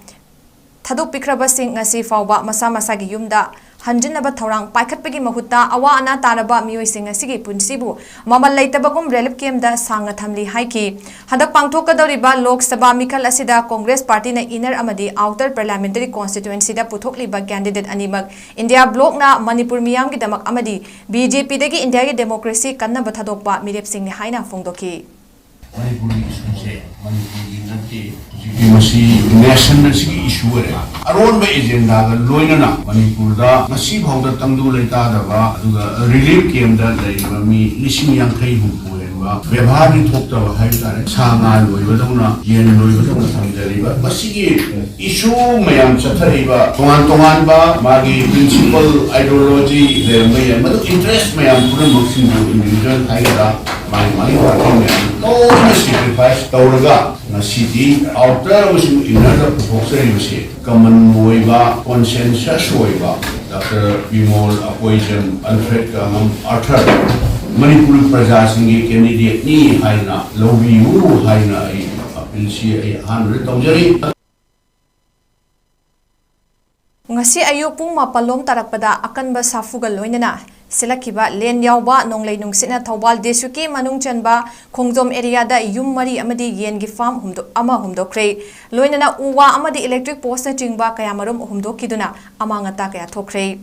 ꯊꯥꯗꯣꯛꯄꯤꯈ꯭ꯔꯕꯁꯤꯡ ꯉꯁꯤ ꯐꯥꯎꯕ ꯃꯁꯥ ꯃꯁꯥꯒꯤ ꯌꯨꯝꯗ ꯍꯟꯖꯤꯟꯅꯕ ꯊꯧꯔꯥꯡ ꯄꯥꯏꯈꯠꯄꯒꯤ ꯃꯍꯨꯠꯇ ꯑꯋꯥ ꯑꯅꯥ ꯇꯥꯔꯕ ꯃꯤꯑꯣꯏꯁꯤꯡ ꯑꯁꯤꯒꯤ ꯄꯨꯟꯁꯤꯕꯨ ꯃꯃꯜ ꯂꯩꯇꯕꯒꯨꯝ relief campꯇ ꯁꯥꯡꯅ ꯊꯝꯂꯤ ꯍꯥꯏꯈꯤ꯫ ꯍꯟꯗꯛ ꯄꯥꯡꯊꯣꯛꯀꯗꯧꯔꯤꯕ ꯂꯣꯛ ꯁꯚꯥ ꯃꯤꯈꯜ ꯑꯁꯤꯗ Congress partyꯅ inner ꯑꯃꯗꯤ outer parliamentary constituencyꯗ ꯄꯨꯊꯣꯛꯂꯤꯕ candidate ꯑꯅꯤꯃꯛ India blocꯅ ꯃꯅꯤꯄꯨꯔ ꯃꯤꯌꯥꯝꯒꯤꯗꯃꯛ ꯑꯃꯗꯤ B J Pꯗꯒꯤ Indiaꯒꯤ democracy ꯀꯟꯅꯕ ꯊꯥꯗꯣꯛꯄ ꯃꯤꯔꯦꯞꯁꯤꯡꯅꯤ ꯍꯥꯏꯅ ꯐꯣꯡꯗꯣꯛꯈꯤ꯫ ꯃꯅꯤꯄꯨꯔꯒꯤ issueꯁꯦ ꯃꯅꯤꯄꯨꯔꯒꯤ ꯅꯠꯇꯦ, ꯍꯧꯖꯤꯛꯇꯤ ꯃꯁꯤ nation ꯑꯁꯤꯒꯤ issue ꯑꯣꯏꯔꯦ꯫ ꯑꯔꯣꯟꯕ agendaꯒ ꯂꯣꯏꯅꯅ ꯃꯅꯤꯄꯨꯔꯗ ꯉꯁꯤ ꯐꯥꯎꯗ ꯇꯪꯗꯨ ꯂꯩꯇꯥꯗꯕ, ꯑꯗꯨꯒ relief campꯇ ꯂꯩꯔꯤꯕ ꯃꯤ ꯂꯤꯁꯤꯡ ꯌꯥꯡꯈꯩ ꯍꯨꯝꯐꯨ ꯍꯦꯟꯕ, ꯕꯦꯕꯥꯔꯗꯤ ꯊꯣꯛꯇꯕ ꯍꯥꯏꯕ ꯇꯥꯔꯦ, ꯁꯥ ꯉꯥ ꯂꯣꯏꯕꯗꯧꯅ, ꯌꯦꯟ ꯂꯣꯏꯕꯗꯧꯅ ꯊꯝꯖꯔꯤꯕ ꯃꯁꯤꯒꯤ issue ꯃꯌꯥꯝ ꯆꯠꯊꯔꯤꯕ, ꯇꯣꯉꯥꯟ ꯇꯣꯉꯥꯟꯕ ꯃꯥꯒꯤ principle, ideology ꯂꯩꯔꯝꯕ ꯌꯥꯏ, ꯃꯗꯨ interest ꯃꯌꯥꯝ ꯄꯨꯝꯅꯃꯛꯁꯤꯡꯗꯨ individual ꯍꯥꯏꯒꯗ꯭ꯔꯥ, ꯃꯥꯒꯤ ꯃꯥꯒꯤ party ꯃꯌꯥꯝ ꯂꯣꯏꯅ sacrifice ꯇꯧꯔꯒ ꯉꯁꯤꯗꯤ outer ꯑꯃꯁꯨꯡ innerꯗ ꯄꯨꯊꯣꯛꯆꯔꯤꯕꯁꯦ common ꯑꯣꯏꯕ, consensus ꯑꯣꯏꯕ, Doctor Bimol, Akoijam, Alfred ꯀꯥꯉꯝ, Arthur Manipur ꯄ꯭ꯔꯖꯥꯁꯤꯡꯒꯤ candidateꯅꯤ ꯍꯥꯏꯅ ꯂꯧꯕꯤꯌꯨ ꯍꯥꯏꯅ ꯑꯩ appealꯁꯤ ꯑꯩ ꯑꯍꯥꯟꯕꯗ ꯇꯧꯖꯔꯤ꯫ ꯉꯁꯤ ꯑꯌꯨꯛ ꯄꯨꯡ ꯃꯥꯄꯜ ꯂꯣꯝ ꯇꯥꯔꯛꯄꯗ ꯑꯀꯟꯕ ꯁꯥꯐꯨꯒ ꯂꯣꯏꯅꯅ ꯁꯤꯠꯂꯛꯈꯤꯕ ꯂꯦꯟ ꯌꯥꯎꯕ ꯅꯣꯡꯂꯩ ꯅꯨꯡꯁꯤꯠꯅ ꯊꯧꯕꯥꯜ districtꯀꯤ ꯃꯅꯨꯡ ꯆꯟꯕ ꯈꯣꯡꯖꯣꯝ areaꯗ ꯌꯨꯝ ꯃꯔꯤ ꯑꯃꯗꯤ ꯌꯦꯟꯒꯤ farm ꯍꯨꯝꯗꯣ-, ꯑꯃ ꯍꯨꯝꯗꯣꯛꯈ꯭ꯔꯦ꯫ ꯂꯣꯏꯅꯅ ꯎ ꯋꯥ ꯑꯃꯗꯤ electric postꯅꯆꯤꯡꯕ ꯀꯌꯥꯃꯔꯨꯝ ꯍꯨꯝꯗꯣꯛꯈꯤꯗꯨꯅ ꯑꯃꯥꯡ ꯑꯇꯥ ꯀꯌꯥ ꯊꯣꯛꯈ꯭ꯔꯦ꯫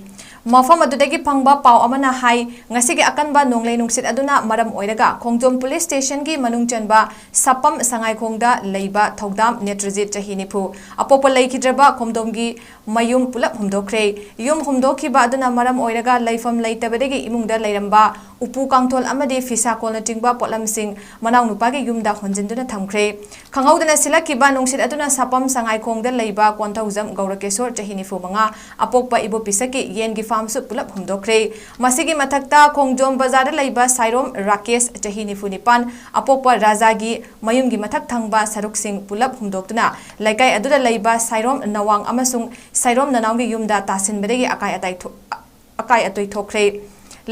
ꯃꯐꯝ ꯑꯗꯨꯗꯒꯤ ꯐꯪꯕ ꯄꯥꯎ ꯑꯃꯅ ꯍꯥꯏ, ꯉꯁꯤꯒꯤ ꯑꯀꯟꯕ ꯅꯣꯡꯂꯩ ꯅꯨꯡꯁꯤꯠ ꯑꯗꯨꯅ ꯃꯔꯝ ꯑꯣꯏꯔꯒ ꯈꯣꯡꯖꯣꯝ ꯄꯨꯂꯤꯁ ꯁ꯭ꯇꯦꯁꯟꯒꯤ ꯃꯅꯨꯡ ꯆꯟꯕ ꯁꯥꯄꯝ ꯁꯉꯥꯏꯈꯣꯡꯗ ꯂꯩꯕ ꯊꯧꯗꯥꯝ ꯅꯦꯇ꯭ꯔꯖꯤꯠ, ꯆꯍꯤ ꯅꯤꯐꯨ, ꯑꯄꯣꯛꯄ ꯂꯩꯈꯤꯗ꯭ꯔꯕ ꯈꯣꯡꯗꯣꯝꯒꯤ ꯃꯌꯨꯝ ꯄꯨꯂꯞ ꯍꯨꯝꯗꯣꯛꯈ꯭ꯔꯦ꯫ ꯌꯨꯝ ꯍꯨꯝꯗꯣꯛꯈꯤꯕ ꯑꯗꯨꯅ ꯃꯔꯝ ꯑꯣꯏꯔꯒ ꯂꯩꯐꯝ ꯂꯩꯇꯕꯗꯒꯤ ꯏꯃꯨꯡꯗ ꯂꯩꯔꯝꯕ ꯎꯄꯨ ꯀꯥꯡꯊꯣꯜ ꯑꯃꯗꯤ ꯐꯤꯁꯥꯀꯣꯜꯅꯆꯤꯡꯕ ꯄꯣꯠꯂꯝꯁꯤꯡ ꯃꯅꯥꯎꯅꯨꯄꯥꯒꯤ ꯌꯨꯝꯗ ꯍꯣꯟꯖꯤꯟꯗꯨꯅ ꯊꯝꯈ꯭ꯔꯦ꯫ ꯈꯪꯍꯧꯗꯅ ꯁꯤꯜꯂꯛꯈꯤꯕ ꯅꯨꯡꯁꯤꯠ ꯑꯗꯨꯅ ꯁꯥꯄꯝ ꯁꯉꯥꯏꯈꯣꯡꯗ ꯂꯩꯕ ꯀꯣꯟꯊꯧꯖꯝ ꯒꯧꯔꯀꯦꯁꯣꯔ, ꯆꯍꯤ ꯅꯤꯐꯨ ꯃꯉꯥ, ꯑꯄꯣꯛꯄ ꯏꯕꯣ ꯄꯤꯁꯛꯀꯤ ꯌꯦꯟꯒꯤ ꯐꯥꯔꯝꯁꯨ ꯄꯨꯂꯞ ꯍꯨꯝꯗꯣꯛꯈ꯭ꯔꯦ꯫ ꯃꯁꯤꯒꯤ ꯃꯊꯛꯇ ꯈꯣꯡꯖꯣꯝ ꯕꯖꯥꯔꯗ ꯂꯩꯕ ꯁꯥꯏꯔꯣꯝ ꯔꯥꯀꯦꯁ, ꯆꯍꯤ ꯅꯤꯐꯨ ꯅꯤꯄꯥꯟ, ꯑꯄꯣꯛꯄ ꯔꯥꯖꯥꯒꯤ ꯃꯌꯨꯝꯒꯤ ꯃꯊꯛ ꯊꯪꯕ ꯁꯔꯨꯛꯁꯤꯡ ꯄꯨꯂꯞ ꯍꯨꯝꯗꯣꯛꯇꯨꯅ ꯂꯩꯀꯥꯏ ꯑꯗꯨꯗ ꯂꯩꯕ ꯁꯥꯏꯔꯣꯝ ꯅꯋꯥꯡ ꯑꯃꯁꯨꯡ ꯁꯥꯏꯔꯣꯝ ꯅꯅꯥꯎꯒꯤ ꯌꯨꯝꯗ ꯇꯥꯁꯤꯟꯕꯗꯒꯤ ꯑꯀꯥꯏ ꯑꯇꯥꯏ ꯊꯣꯛ-, ꯑꯀꯥꯏ ꯑꯇꯣꯏ ꯊꯣꯛꯈ꯭ꯔꯦ꯫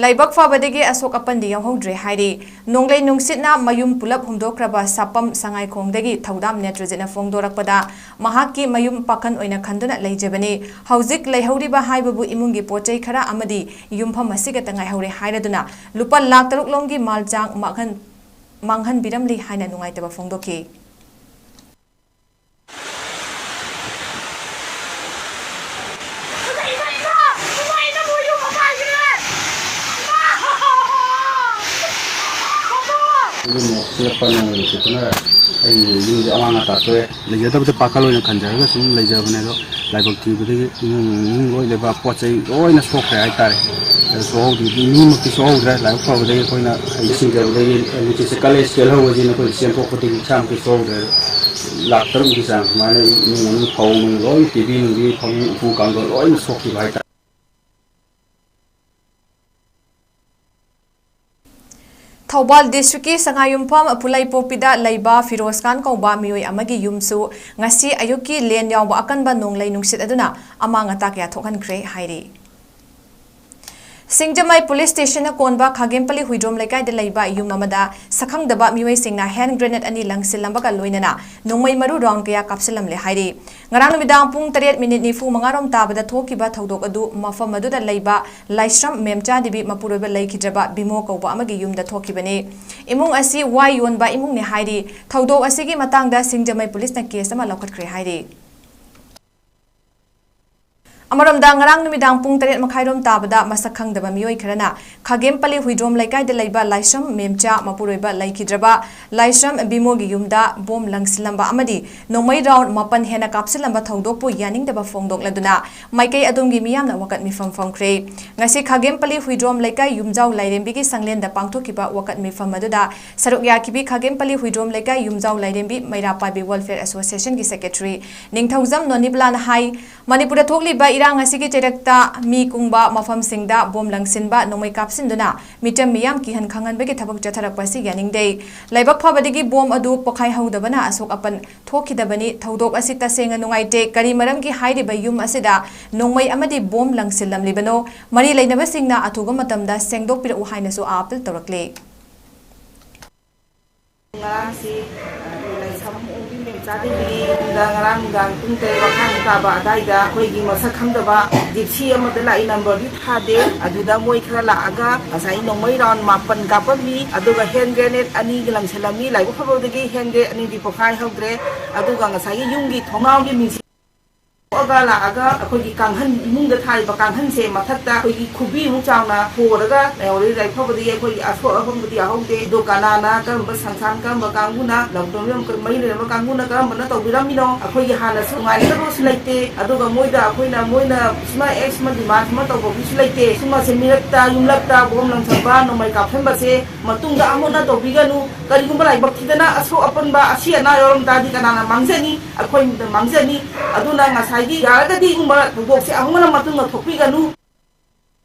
ꯂꯥꯏꯕꯛ ꯐꯕꯗꯒꯤ ꯑꯁꯣꯛ ꯑꯄꯟꯗꯤ ꯌꯥꯎꯍꯧꯗ꯭ꯔꯦ ꯍꯥꯏꯔꯤ꯫ ꯅꯣꯡꯂꯩ ꯅꯨꯡꯁꯤꯠꯅ ꯃꯌꯨꯝ ꯄꯨꯂꯞ ꯍꯨꯝꯗꯣꯛꯈ꯭ꯔꯕ ꯁꯥꯄꯝ ꯁꯉꯥꯏꯈꯣꯡꯗꯒꯤ ꯊꯧꯗꯥꯝ ꯅꯦꯇ꯭ꯔꯖꯤꯠꯅ ꯐꯣꯡꯗꯣꯔꯛꯄꯗ, ꯃꯍꯥꯛꯀꯤ ꯃꯌꯨꯝ ꯄꯥꯈꯟ ꯑꯣꯏꯅ ꯈꯟꯗꯨꯅ ꯂꯩꯖꯕꯅꯤ꯫ ꯍꯧꯖꯤꯛ ꯂꯩꯍꯧꯔꯤꯕ ꯍꯥꯏꯕꯕꯨ ꯏꯃꯨꯡꯒꯤ ꯄꯣꯠ ꯆꯩ ꯈꯔ ꯑꯃꯗꯤ ꯌꯨꯝꯐꯝ ꯑꯁꯤꯈꯛꯇ ꯉꯥꯏꯍꯧꯔꯦ ꯍꯥꯏꯔꯗꯨꯅ ꯂꯨꯄꯥ ꯂꯥꯈ ꯇꯔꯨꯛ ꯂꯣꯝꯒꯤ ꯃꯥꯜ ꯆꯥꯡ ꯃꯥꯡꯍꯟ-, ꯃꯥꯡꯍꯟꯕꯤꯔꯝꯂꯤ ꯍꯥꯏꯅ ꯅꯨꯡꯉꯥꯏꯇꯕ ꯐꯣꯡꯗꯣꯛꯈꯤ꯫ ꯑꯗꯨꯅ ꯁꯤꯔꯛꯄ ꯅꯣꯡꯂꯩ ꯅꯨꯡꯁꯤꯠꯇꯨꯅ ꯑꯩꯒꯤ ꯌꯨꯝꯁꯦ ꯑꯃꯥꯡ ꯑꯇꯥ ꯊꯣꯛꯑꯦ꯫ ꯂꯩꯖꯗꯕꯗ ꯄꯥꯈꯜ ꯑꯣꯏꯅ ꯈꯟꯖꯔꯒ ꯁꯨꯝ ꯂꯩꯖꯕꯅꯦ꯫ ꯑꯗꯣ ꯂꯥꯏꯕꯛ ꯊꯤꯕꯗꯒꯤ ꯏꯃꯨꯡ ꯃꯅꯨꯡ ꯂꯣꯏ ꯂꯩꯕ ꯄꯣꯠ ꯆꯩ ꯂꯣꯏꯅ ꯁꯣꯛꯈ꯭ꯔꯦ ꯍꯥꯏꯇꯥꯔꯦ꯫ ꯑꯗꯨ ꯁꯣꯛꯍꯧꯗꯕꯗꯤ ꯃꯤꯃꯛꯇꯤ ꯁꯣꯛꯍꯧꯗ꯭ꯔꯦ꯫ ꯂꯥꯏꯕꯛ ꯐꯕꯗꯒꯤ ꯑꯩꯈꯣꯏꯅ ꯍꯩ ꯁꯤꯡꯖꯕꯗꯒꯤ ꯅꯨꯡꯁꯤꯠꯁꯦ ꯀꯜꯂꯦ, ꯆꯦꯜꯍꯧꯕꯁꯤꯅ ꯑꯩꯈꯣꯏ ꯆꯦꯟꯊꯣꯛꯄꯗꯒꯤ ꯏꯁꯥꯃꯛꯇꯤ ꯁꯣꯛꯍꯧꯗ꯭ꯔꯦ꯫ ꯑꯗꯣ ꯂꯥꯈ ꯇꯔꯨꯛꯃꯨꯛꯀꯤ ꯆꯥꯡ ꯁꯨꯃꯥꯏꯅ ꯏꯃꯨꯡ ꯃꯅꯨꯡ ꯐꯧ ꯅꯨꯡ ꯂꯣꯏ, ꯇꯤ ꯚꯤ ꯅꯨꯡꯕꯤ, ꯐꯃꯨꯡ ꯎꯄꯨ ꯀꯥꯡꯊꯣꯟ ꯂꯣꯏꯅ ꯁꯣꯛꯈꯤꯕ ꯍꯥꯏꯇꯥꯔꯦ꯫ ꯊꯧꯕꯥꯜ ꯗꯤꯁꯇ꯭ꯔꯤꯛꯀꯤ ꯁꯉꯥꯏꯌꯨꯝꯐꯝ ꯐꯨꯂꯩꯄꯣꯛꯄꯤꯗ ꯂꯩꯕ ꯐꯤꯔꯣꯖ ꯈꯥꯟ ꯀꯧꯕ ꯃꯤꯑꯣꯏ ꯑꯃꯒꯤ ꯌꯨꯝꯁꯨ ꯉꯁꯤ ꯑꯌꯨꯛꯀꯤ ꯂꯦꯟ ꯌꯥꯎꯕ ꯑꯀꯟꯕ ꯅꯣꯡꯂꯩ ꯅꯨꯡꯁꯤꯠ ꯑꯗꯨꯅ ꯑꯃꯥꯡ ꯑꯇꯥ ꯀꯌꯥ ꯊꯣꯛꯍꯟꯈ꯭ꯔꯦ ꯍꯥꯏꯔꯤ꯫ ꯁꯤꯡꯖꯃꯩ ꯄꯨꯂꯤꯁ ꯁ꯭ꯇꯦꯁꯟꯅ ꯀꯣꯟꯕ ꯈꯥꯒꯦꯝꯄꯜꯂꯤ ꯍꯨꯏꯗ꯭ꯔꯣꯝ ꯂꯩꯀꯥꯏꯗ ꯂꯩꯕ ꯌꯨꯝ ꯑꯃꯗ ꯁꯛꯈꯪꯗꯕ ꯃꯤꯑꯣꯏꯁꯤꯡꯅ ꯍꯦꯟ ꯒ꯭ꯔꯦꯅꯦꯗ ꯑꯅꯤ ꯂꯪꯁꯤꯜꯂꯝꯕꯒ ꯂꯣꯏꯅꯅ ꯅꯣꯡꯃꯩ ꯃꯔꯨ ꯔꯥꯎꯟ ꯀꯌꯥ ꯀꯥꯞꯁꯤꯜꯂꯝꯂꯦ ꯍꯥꯏꯔꯤ꯫ ꯉꯔꯥꯡ ꯅꯨꯃꯤꯗꯥꯡ ꯄꯨꯡ ꯇꯔꯦꯠ ꯃꯤꯅꯤꯠ ꯅꯤꯐꯨ ꯃꯉꯥ ꯔꯣꯝ ꯇꯥꯕꯗ ꯊꯣꯛꯈꯤꯕ ꯊꯧꯗꯣꯛ ꯑꯗꯨ ꯃꯐꯝ ꯑꯗꯨꯗ ꯂꯩꯕ ꯂꯥꯏꯁ꯭ꯔꯝ ꯃꯦꯝꯆꯥ ꯗꯦꯕꯤ ꯃꯄꯨꯔꯣꯏꯕ ꯂꯩꯈꯤꯗ꯭ꯔꯕ ꯕꯤꯃꯣ ꯀꯧꯕ ꯑꯃꯒꯤ ꯌꯨꯝꯗ ꯊꯣꯛꯈꯤꯕꯅꯤ꯫ ꯏꯃꯨꯡ ꯑꯁꯤ ꯋꯥꯏ ꯌꯣꯟꯕ ꯏꯃꯨꯡꯅꯤ ꯍꯥꯏꯔꯤ꯫ ꯊꯧꯗꯣꯛ ꯑꯁꯤꯒꯤ ꯃꯇꯥꯡꯗ ꯁꯤꯡꯖꯃꯩ ꯄꯨꯂꯤꯁꯅ ꯀꯦꯁ ꯑꯃ ꯂꯧꯈꯠꯈ꯭ꯔꯦ ꯍꯥꯏꯔꯤ꯫ ꯑꯃꯔꯣꯝꯗ, ꯉꯔꯥꯡ ꯅꯨꯃꯤꯗꯥꯡ ꯄꯨꯡ ꯇꯔꯦꯠ ꯃꯈꯥꯏꯔꯣꯝ ꯇꯥꯕꯗ ꯃꯁꯛ ꯈꯪꯗꯕ ꯃꯤꯑꯣꯏ ꯈꯔꯅ ꯈꯥꯒꯦꯝꯄꯜꯂꯤ ꯍꯨꯏꯗ꯭ꯔꯣꯝ ꯂꯩꯀꯥꯏꯗ ꯂꯩꯕ ꯂꯥꯏꯁ꯭ꯔꯝ ꯃꯦꯝꯆꯥ ꯃꯄꯨꯔꯣꯏꯕ ꯂꯩꯈꯤꯗ꯭ꯔꯕ ꯂꯥꯏꯁ꯭ꯔꯝ ꯕꯤꯃꯣꯒꯤ ꯌꯨꯝꯗ ꯕꯣꯝ ꯂꯪꯁꯤꯜꯂꯝꯕ ꯑꯃꯗꯤ ꯅꯣꯡꯃꯩ ꯔꯥꯎꯟ ꯃꯥꯄꯟ ꯍꯦꯟꯅ ꯀꯥꯞꯁꯤꯜꯂꯝꯕ ꯊꯧꯗꯣꯛꯄꯨ ꯌꯥꯅꯤꯡꯗꯕ ꯐꯣꯡꯗꯣꯛꯂꯗꯨꯅ ꯃꯥꯏꯀꯩ ꯑꯗꯣꯝꯒꯤ ꯃꯤꯌꯥꯝꯅ ꯋꯥꯀꯠ ꯃꯤꯐꯝ ꯐꯝꯈ꯭ꯔꯦ꯫ ꯉꯁꯤ ꯈꯥꯒꯦꯝꯄꯜꯂꯤ ꯍꯨꯏꯗ꯭ꯔꯣꯝ ꯂꯩꯀꯥꯏ ꯌꯨꯝꯖꯥꯎ ꯂꯥꯏꯔꯦꯝꯕꯤꯒꯤ ꯁꯪꯂꯦꯟꯗ ꯄꯥꯡꯊꯣꯛꯈꯤꯕ ꯋꯥꯀꯠ ꯃꯤꯐꯝ ꯑꯗꯨꯗ ꯁꯔꯨꯛ ꯌꯥꯈꯤꯕꯤ ꯈꯥꯒꯦꯝꯄꯜꯂꯤ ꯍꯨꯏꯗ꯭ꯔꯣꯝ ꯂꯩꯀꯥꯏ ꯌꯨꯝꯖꯥꯎ ꯂꯥꯏꯔꯦꯝꯕꯤ ꯃꯩꯔꯥ ꯄꯥꯏꯕꯤ ꯋꯦꯜꯐꯤꯌꯔ ꯑꯦꯁꯣꯁꯤꯌꯦꯁꯟꯒꯤ ꯁꯦꯀ꯭ꯔꯦꯇꯔꯤ ꯅꯤꯡꯊꯧꯖꯝ ꯅꯣꯅꯤꯕꯂꯥꯅ ꯍꯥꯏ, ꯃꯅꯤꯄꯨꯔꯗ ꯊꯣꯛꯂꯤꯕ ꯏꯔꯥꯡ ꯑꯁꯤꯒꯤ ꯆꯩꯔꯛꯇ ꯃꯤ ꯀꯨꯡꯕ ꯃꯐꯝꯁꯤꯡꯗ ꯕꯣꯝ ꯂꯪꯁꯤꯟꯕ, ꯅꯣꯡꯃꯩ ꯀꯥꯞꯁꯤꯟꯗꯨꯅ ꯃꯤꯆꯝ ꯃꯤꯌꯥꯝ ꯀꯤꯍꯟ ꯈꯪꯍꯟꯕꯒꯤ ꯊꯕꯛ ꯆꯠꯊꯔꯛꯄ ꯑꯁꯤ ꯌꯥꯅꯤꯡꯗꯦ꯫ ꯂꯥꯏꯕꯛ ꯐꯕꯗꯒꯤ ꯕꯣꯝ ꯑꯗꯨ ꯄꯣꯈꯥꯏꯍꯧꯗꯕꯅ ꯑꯁꯣꯛ ꯑꯄꯟ ꯊꯣꯛꯈꯤꯗꯕꯅꯤ꯫ ꯊꯧꯗꯣꯛ ꯑꯁꯤ ꯇꯁꯦꯡꯅ ꯅꯨꯡꯉꯥꯏꯇꯦ꯫ ꯀꯔꯤ ꯃꯔꯝꯒꯤ ꯍꯥꯏꯔꯤꯕ ꯌꯨꯝ ꯑꯁꯤꯗ ꯅꯣꯡꯃꯩ ꯑꯃꯗꯤ ꯕꯣꯝ ꯂꯪꯁꯤꯜꯂꯝꯂꯤꯕꯅꯣ? ꯃꯔꯤ ꯂꯩꯅꯕꯁꯤꯡꯅ ꯑꯊꯨꯕ ꯃꯇꯝꯗ ꯁꯦꯡꯗꯣꯛꯄꯤꯔꯛꯎ ꯍꯥꯏꯅꯁꯨ ꯑꯥꯄꯤꯜ ꯇꯧꯔꯛꯂꯤ꯫ ꯉꯔꯥꯡꯁꯤ, ꯑ, ꯑꯩꯈꯣꯏ ꯂꯥꯏꯁ꯭ꯔꯝ ꯑꯣꯡꯕꯤ ꯃꯦꯝꯆꯥ ꯗꯦꯕꯤꯒꯤ ꯌꯨꯝꯗ ꯉꯔꯥꯡ ꯅꯨꯡꯗꯥꯡ ꯄꯨꯡ ꯇꯔꯦꯠ ꯃꯈꯥꯏꯃꯨꯛ ꯇꯥꯕ ꯑꯗꯥꯏꯗ ꯑꯩꯈꯣꯏꯒꯤ ꯃꯁꯛ ꯈꯪꯗꯕ ꯖꯤꯞꯁꯤ ꯑꯃꯗ ꯂꯥꯛꯏ, ꯅꯝꯕꯔꯗꯤ ꯊꯥꯗꯦ꯫ ꯑꯗꯨꯗ ꯃꯣꯏ ꯈꯔ ꯂꯥꯛꯑꯒ ꯉꯁꯥꯏ ꯅꯣꯡꯃꯩ ꯔꯥꯎꯟ ꯃꯥꯄꯟ ꯀꯥꯞꯄꯝꯃꯤ, ꯑꯗꯨꯒ ꯍꯦꯟ ꯒ꯭ꯔꯦꯅꯦꯗ ꯑꯅꯤꯒ ꯂꯪꯁꯤꯜꯂꯝꯃꯤ꯫ ꯂꯥꯏꯕꯛ ꯐꯕꯗꯒꯤ ꯍꯦꯟ ꯒ꯭ꯔꯦꯅꯦꯗ ꯑꯅꯤꯗꯤ ꯄꯣꯈꯥꯏꯍꯧꯗ꯭ꯔꯦ꯫ ꯑꯗꯨꯒ ꯉꯁꯥꯏꯒꯤ ꯌꯨꯝꯒꯤ ꯊꯣꯡꯅꯥꯎꯒꯤ ꯃꯤꯡꯁꯦꯜ ꯊꯣꯛꯑꯒ ꯂꯥꯛꯑꯒ ꯑꯩꯈꯣꯏꯒꯤ ꯀꯥꯡꯍꯟ, ꯏꯃꯨꯡꯗ ꯊꯥꯔꯤꯕ ꯀꯥꯡꯍꯟꯁꯦ ꯃꯊꯛꯇ ꯑꯩꯈꯣꯏꯒꯤ ꯈꯨꯕꯤꯃꯨꯛ ꯆꯥꯎꯅ ꯍꯣꯔꯒ ꯂꯩꯍꯧꯔꯦ꯫ ꯂꯥꯏꯕꯛ ꯐꯕꯗꯒꯤ ꯑꯩꯈꯣꯏꯒꯤ ꯑꯁꯣꯛ ꯑꯄꯟꯕꯨꯗꯤ ꯌꯥꯎꯍꯧꯗꯦ꯫ ꯑꯗꯣ ꯀꯅꯥꯅ, ꯀꯔꯝꯕ ꯁꯪꯁꯊꯥꯟ, ꯀꯔꯝꯕ ꯀꯥꯡꯕꯨꯅ, ꯂꯝꯗꯝ ꯃꯔꯤ ꯂꯩꯅꯕ ꯀꯥꯡꯕꯨꯅ ꯀꯔꯝꯕꯅ ꯇꯧꯕꯤꯔꯝꯃꯤꯅꯣ? ꯑꯩꯈꯣꯏꯒꯤ ꯍꯥꯟꯅꯁꯨ ꯅꯨꯡꯉꯥꯏꯅꯗꯕꯁꯨ ꯂꯩꯇꯦ꯫ ꯑꯗꯨꯒ ꯃꯣꯏꯗ ꯑꯩꯈꯣꯏꯅ, ꯃꯣꯏꯅ ꯁꯨꯃꯥꯏ ꯑꯦ ꯁꯨꯃꯥꯏ ꯗꯤꯃꯥꯟ ꯁꯨꯃꯥꯏ ꯇꯧꯕꯒꯤꯁꯨ ꯂꯩꯇꯦ꯫ ꯁꯨꯝꯕꯁꯦ ꯃꯤꯔꯛꯇ, ꯌꯨꯝꯂꯛꯇ ꯕꯣꯝ ꯂꯪꯊꯕ, ꯅꯣꯡꯃꯩ ꯀꯥꯞꯁꯤꯟꯕꯁꯦ ꯃꯇꯨꯡꯗ ꯑꯃꯨꯛ ꯍꯟꯅ ꯇꯧꯕꯤꯒꯅꯨ꯫ ꯀꯔꯤꯒꯨꯝꯕ ꯂꯥꯏꯕꯛ ꯊꯤꯗꯅ ꯑꯁꯣꯛ ꯑꯄꯟꯕ, ꯑꯁꯤ ꯑꯅꯥ ꯌꯥꯎꯔꯝ ꯇꯥꯔꯗꯤ ꯀꯅꯥꯅ ꯃꯥꯡꯖꯅꯤ? ꯑꯩꯈꯣꯏꯅ ꯃꯥꯡꯖꯅꯤ꯫ ꯑꯗꯨꯅ ꯉꯁꯥꯏꯒꯤ ꯌꯥꯔꯒꯗꯤ ꯁꯤꯒꯨꯝꯕ ꯊꯧꯗꯣꯛꯁꯦ ꯑꯃꯨꯛ ꯍꯟꯅ ꯃꯇꯨꯡꯗ ꯊꯣꯛꯄꯤꯒꯅꯨ꯫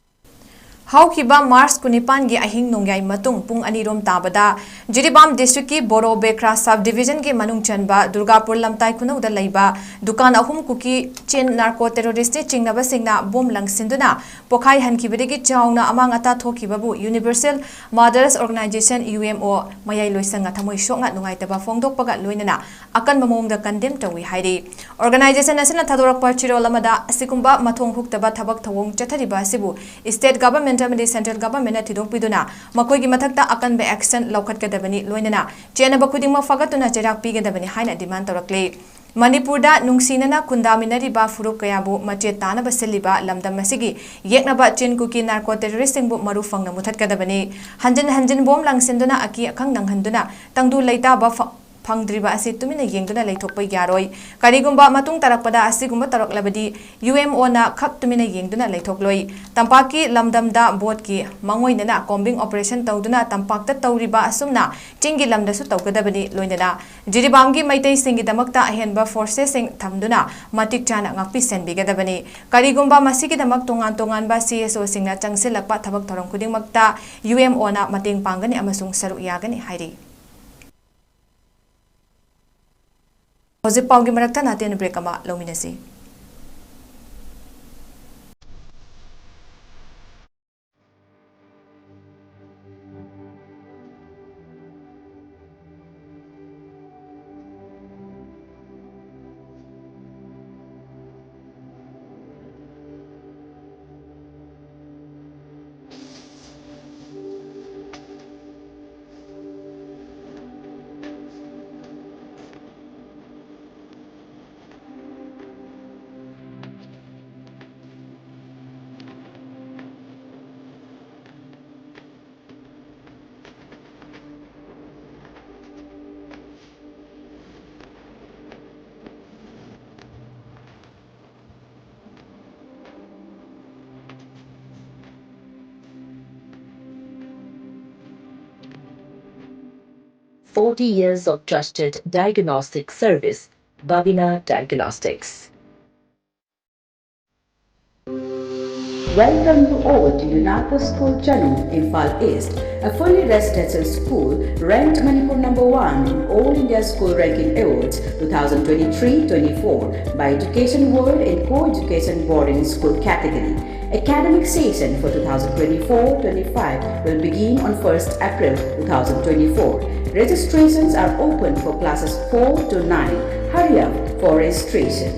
ꯍꯧꯈꯤꯕ ꯃꯥꯔꯆ ꯀꯨꯟꯅꯤꯄꯥꯟꯒꯤ ꯑꯍꯤꯡ ꯅꯣꯡꯌꯥꯏ ꯃꯇꯨꯡ ꯄꯨꯡ ꯑꯅꯤ ꯔꯣꯝ ꯇꯥꯕꯗ ꯖꯤꯔꯤꯕꯥꯝ ꯗꯤꯁꯇ꯭ꯔꯤꯛꯀꯤ ꯕꯣꯔꯣ ꯕꯦꯈ꯭ꯔꯥ ꯁꯕ ꯗꯤꯕꯤꯖꯟꯒꯤ ꯃꯅꯨꯡ ꯆꯟꯕ ꯗꯨꯔꯒꯥꯄꯨꯔ ꯂꯝꯇꯥꯏ ꯈꯨꯅꯧꯗ ꯂꯩꯕ ꯗꯨꯀꯥꯟ ꯑꯍꯨꯝ ꯀꯨꯀꯤ ꯆꯤꯟ ꯅꯥꯔꯀꯣ ꯇꯦꯔꯣꯔꯤꯁ꯭ꯠꯅ ꯆꯤꯡꯅꯕꯁꯤꯡꯅ ꯕꯣꯝ ꯂꯪꯁꯤꯟꯗꯨꯅ ꯄꯣꯈꯥꯏꯍꯟꯈꯤꯕꯗꯒꯤ ꯆꯥꯎꯅ ꯑꯃꯥꯡ ꯑꯇꯥ ꯊꯣꯛꯈꯤꯕꯕꯨ universal mothers organisation, U M O, ꯃꯌꯥꯏ ꯂꯣꯏꯁꯪꯅ ꯊꯃꯣꯏ ꯁꯣꯛꯅ ꯅꯨꯡꯉꯥꯏꯇꯕ ꯐꯣꯡꯗꯣꯛꯄꯒ ꯂꯣꯏꯅꯅ ꯑꯀꯟꯕ ꯃꯑꯣꯡꯗ ꯀꯟꯗꯦꯝ ꯇꯧꯏ ꯍꯥꯏꯔꯤ꯫ ꯑꯣꯔꯒꯅꯥꯏꯖꯦꯁꯟ ꯑꯁꯤꯅ ꯊꯥꯗꯣꯔꯛꯄ ꯆꯦꯔꯣꯜ ꯑꯃꯗ ꯑꯁꯤꯒꯨꯝꯕ ꯃꯊꯣꯡ ꯍꯨꯛꯇꯕ ꯊꯕꯛ ꯊꯧꯑꯣꯡ ꯆꯠꯊꯔꯤꯕ ꯑꯁꯤꯕꯨ ꯁ꯭ꯇꯦꯠ ꯒꯚꯔꯟꯃꯦꯟꯠ ꯑꯃꯗꯤ ꯁꯦꯟꯇ꯭ꯔꯦꯜ ꯒꯚꯔꯟꯃꯦꯟꯠꯅ ꯊꯤꯗꯣꯛꯄꯤꯗꯨꯅ ꯃꯈꯣꯏꯒꯤ ꯃꯊꯛꯇ ꯑꯀꯟꯕ ꯑꯦꯛꯁꯟ ꯂꯧꯈꯠꯀꯗꯕꯅꯤ, ꯂꯣꯏꯅꯅ ꯆꯦꯟꯅꯕ ꯈꯨꯗꯤꯡꯃꯛ ꯐꯒꯠꯇꯨꯅ ꯆꯩꯔꯥꯛ ꯄꯤꯒꯗꯕꯅꯤ ꯍꯥꯏꯅ ꯗꯤꯃꯥꯟ ꯇꯧꯔꯛꯂꯤ꯫ ꯃꯅꯤꯄꯨꯔꯗ ꯅꯨꯡꯁꯤꯅꯅ ꯈꯨꯟꯗꯥꯃꯤꯟꯅꯔꯤꯕ ꯐꯨꯔꯨꯞ ꯀꯌꯥꯕꯨ ꯃꯆꯦꯠ ꯇꯥꯅꯕ ꯁꯤꯜꯂꯤꯕ ꯂꯝꯗꯝ ꯑꯁꯤꯒꯤ ꯌꯦꯛꯅꯕ ꯆꯤꯟ ꯀꯨꯀꯤ ꯅꯥꯔꯀꯣ ꯇꯦꯔꯣꯔꯤꯁ꯭ꯠꯁꯤꯡꯕꯨ ꯃꯔꯨ ꯐꯪꯅ ꯃꯨꯊꯠꯀꯗꯕꯅꯤ꯫ ꯍꯟꯖꯤꯟ ꯍꯟꯖꯤꯟ ꯕꯣꯝ ꯂꯪꯁꯤꯟꯗꯨꯅ ꯑꯀꯤ ꯑꯈꯪ ꯅꯪꯍꯟꯗꯨꯅ ꯇꯪꯗꯨ ꯂꯩꯇꯥꯕ ꯐ-, ꯐꯪꯗ꯭ꯔꯤꯕ ꯑꯁꯤ ꯇꯨꯃꯤꯟꯅ ꯌꯦꯡꯗꯨꯅ ꯂꯩꯊꯣꯛꯄ ꯌꯥꯔꯣꯏ꯫ ꯀꯔꯤꯒꯨꯝꯕ ꯃꯇꯨꯡ ꯇꯥꯔꯛꯄꯗ ꯑꯁꯤꯒꯨꯝꯕ ꯇꯧꯔꯛꯂꯕꯗꯤ UMOꯅ ꯈꯛ ꯇꯨꯃꯤꯟꯅ ꯌꯦꯡꯗꯨꯅ ꯂꯩꯊꯣꯛꯂꯣꯏ꯫ ꯇꯝꯄꯥꯛꯀꯤ ꯂꯝꯗꯝꯗ ꯕꯣꯠꯀꯤ ꯃꯥꯡꯑꯣꯏꯅꯅ combing operation ꯇꯧꯗꯨꯅ ꯇꯝꯄꯥꯛꯇ ꯇꯧꯔꯤꯕ ꯑꯁꯨꯝꯅ ꯆꯤꯡꯒꯤ ꯂꯝꯗꯁꯨ ꯇꯧꯒꯗꯕꯅꯤ꯫ ꯂꯣꯏꯅꯅ ꯖꯤꯔꯤꯕꯥꯝꯒꯤ ꯃꯩꯇꯩꯁꯤꯡꯒꯤꯗꯃꯛꯇ ꯑꯍꯦꯟꯕ forcesꯁꯤꯡ ꯊꯝꯗꯨꯅ ꯃꯇꯤꯛ ꯆꯥꯅ ꯉꯥꯛꯄꯤ ꯁꯦꯟꯕꯤꯒꯗꯕꯅꯤ꯫ ꯀꯔꯤꯒꯨꯝꯕ ꯃꯁꯤꯒꯤꯗꯃꯛ ꯇꯣꯉꯥꯟ ꯇꯣꯉꯥꯟꯕ CSOꯁꯤꯡꯅ ꯆꯪꯁꯤꯜꯂꯛꯄ ꯊꯕꯛ ꯊꯧꯔꯝ ꯈꯨꯗꯤꯡꯃꯛꯇ UMOꯅ ꯃꯇꯦꯡ ꯄꯥꯡꯒꯅꯤ ꯑꯃꯁꯨꯡ ꯁꯔꯨꯛ ꯌꯥꯒꯅꯤ ꯍꯥꯏꯔꯤ꯫ ꯍꯧꯖꯤꯛ ꯄꯥꯎꯒꯤ ꯃꯔꯛꯇ ꯅꯥꯇꯦꯟ break ꯑꯃ ꯂꯧꯃꯤꯟꯅꯁꯤ꯫ Forty years of trusted diagnostic service, Babina Diagnostics. Welcome you all to Unako School Chanu, Imphal East, a fully residential school ranked Manipur number one in All India School Ranking Awards two thousand twenty-three twenty-four by Education World in co-education boarding school category. Academic session for two thousand twenty-four twenty-five will begin on first April two thousand twenty-four. Registrations are open for classes four to nine. Hurry up for registration.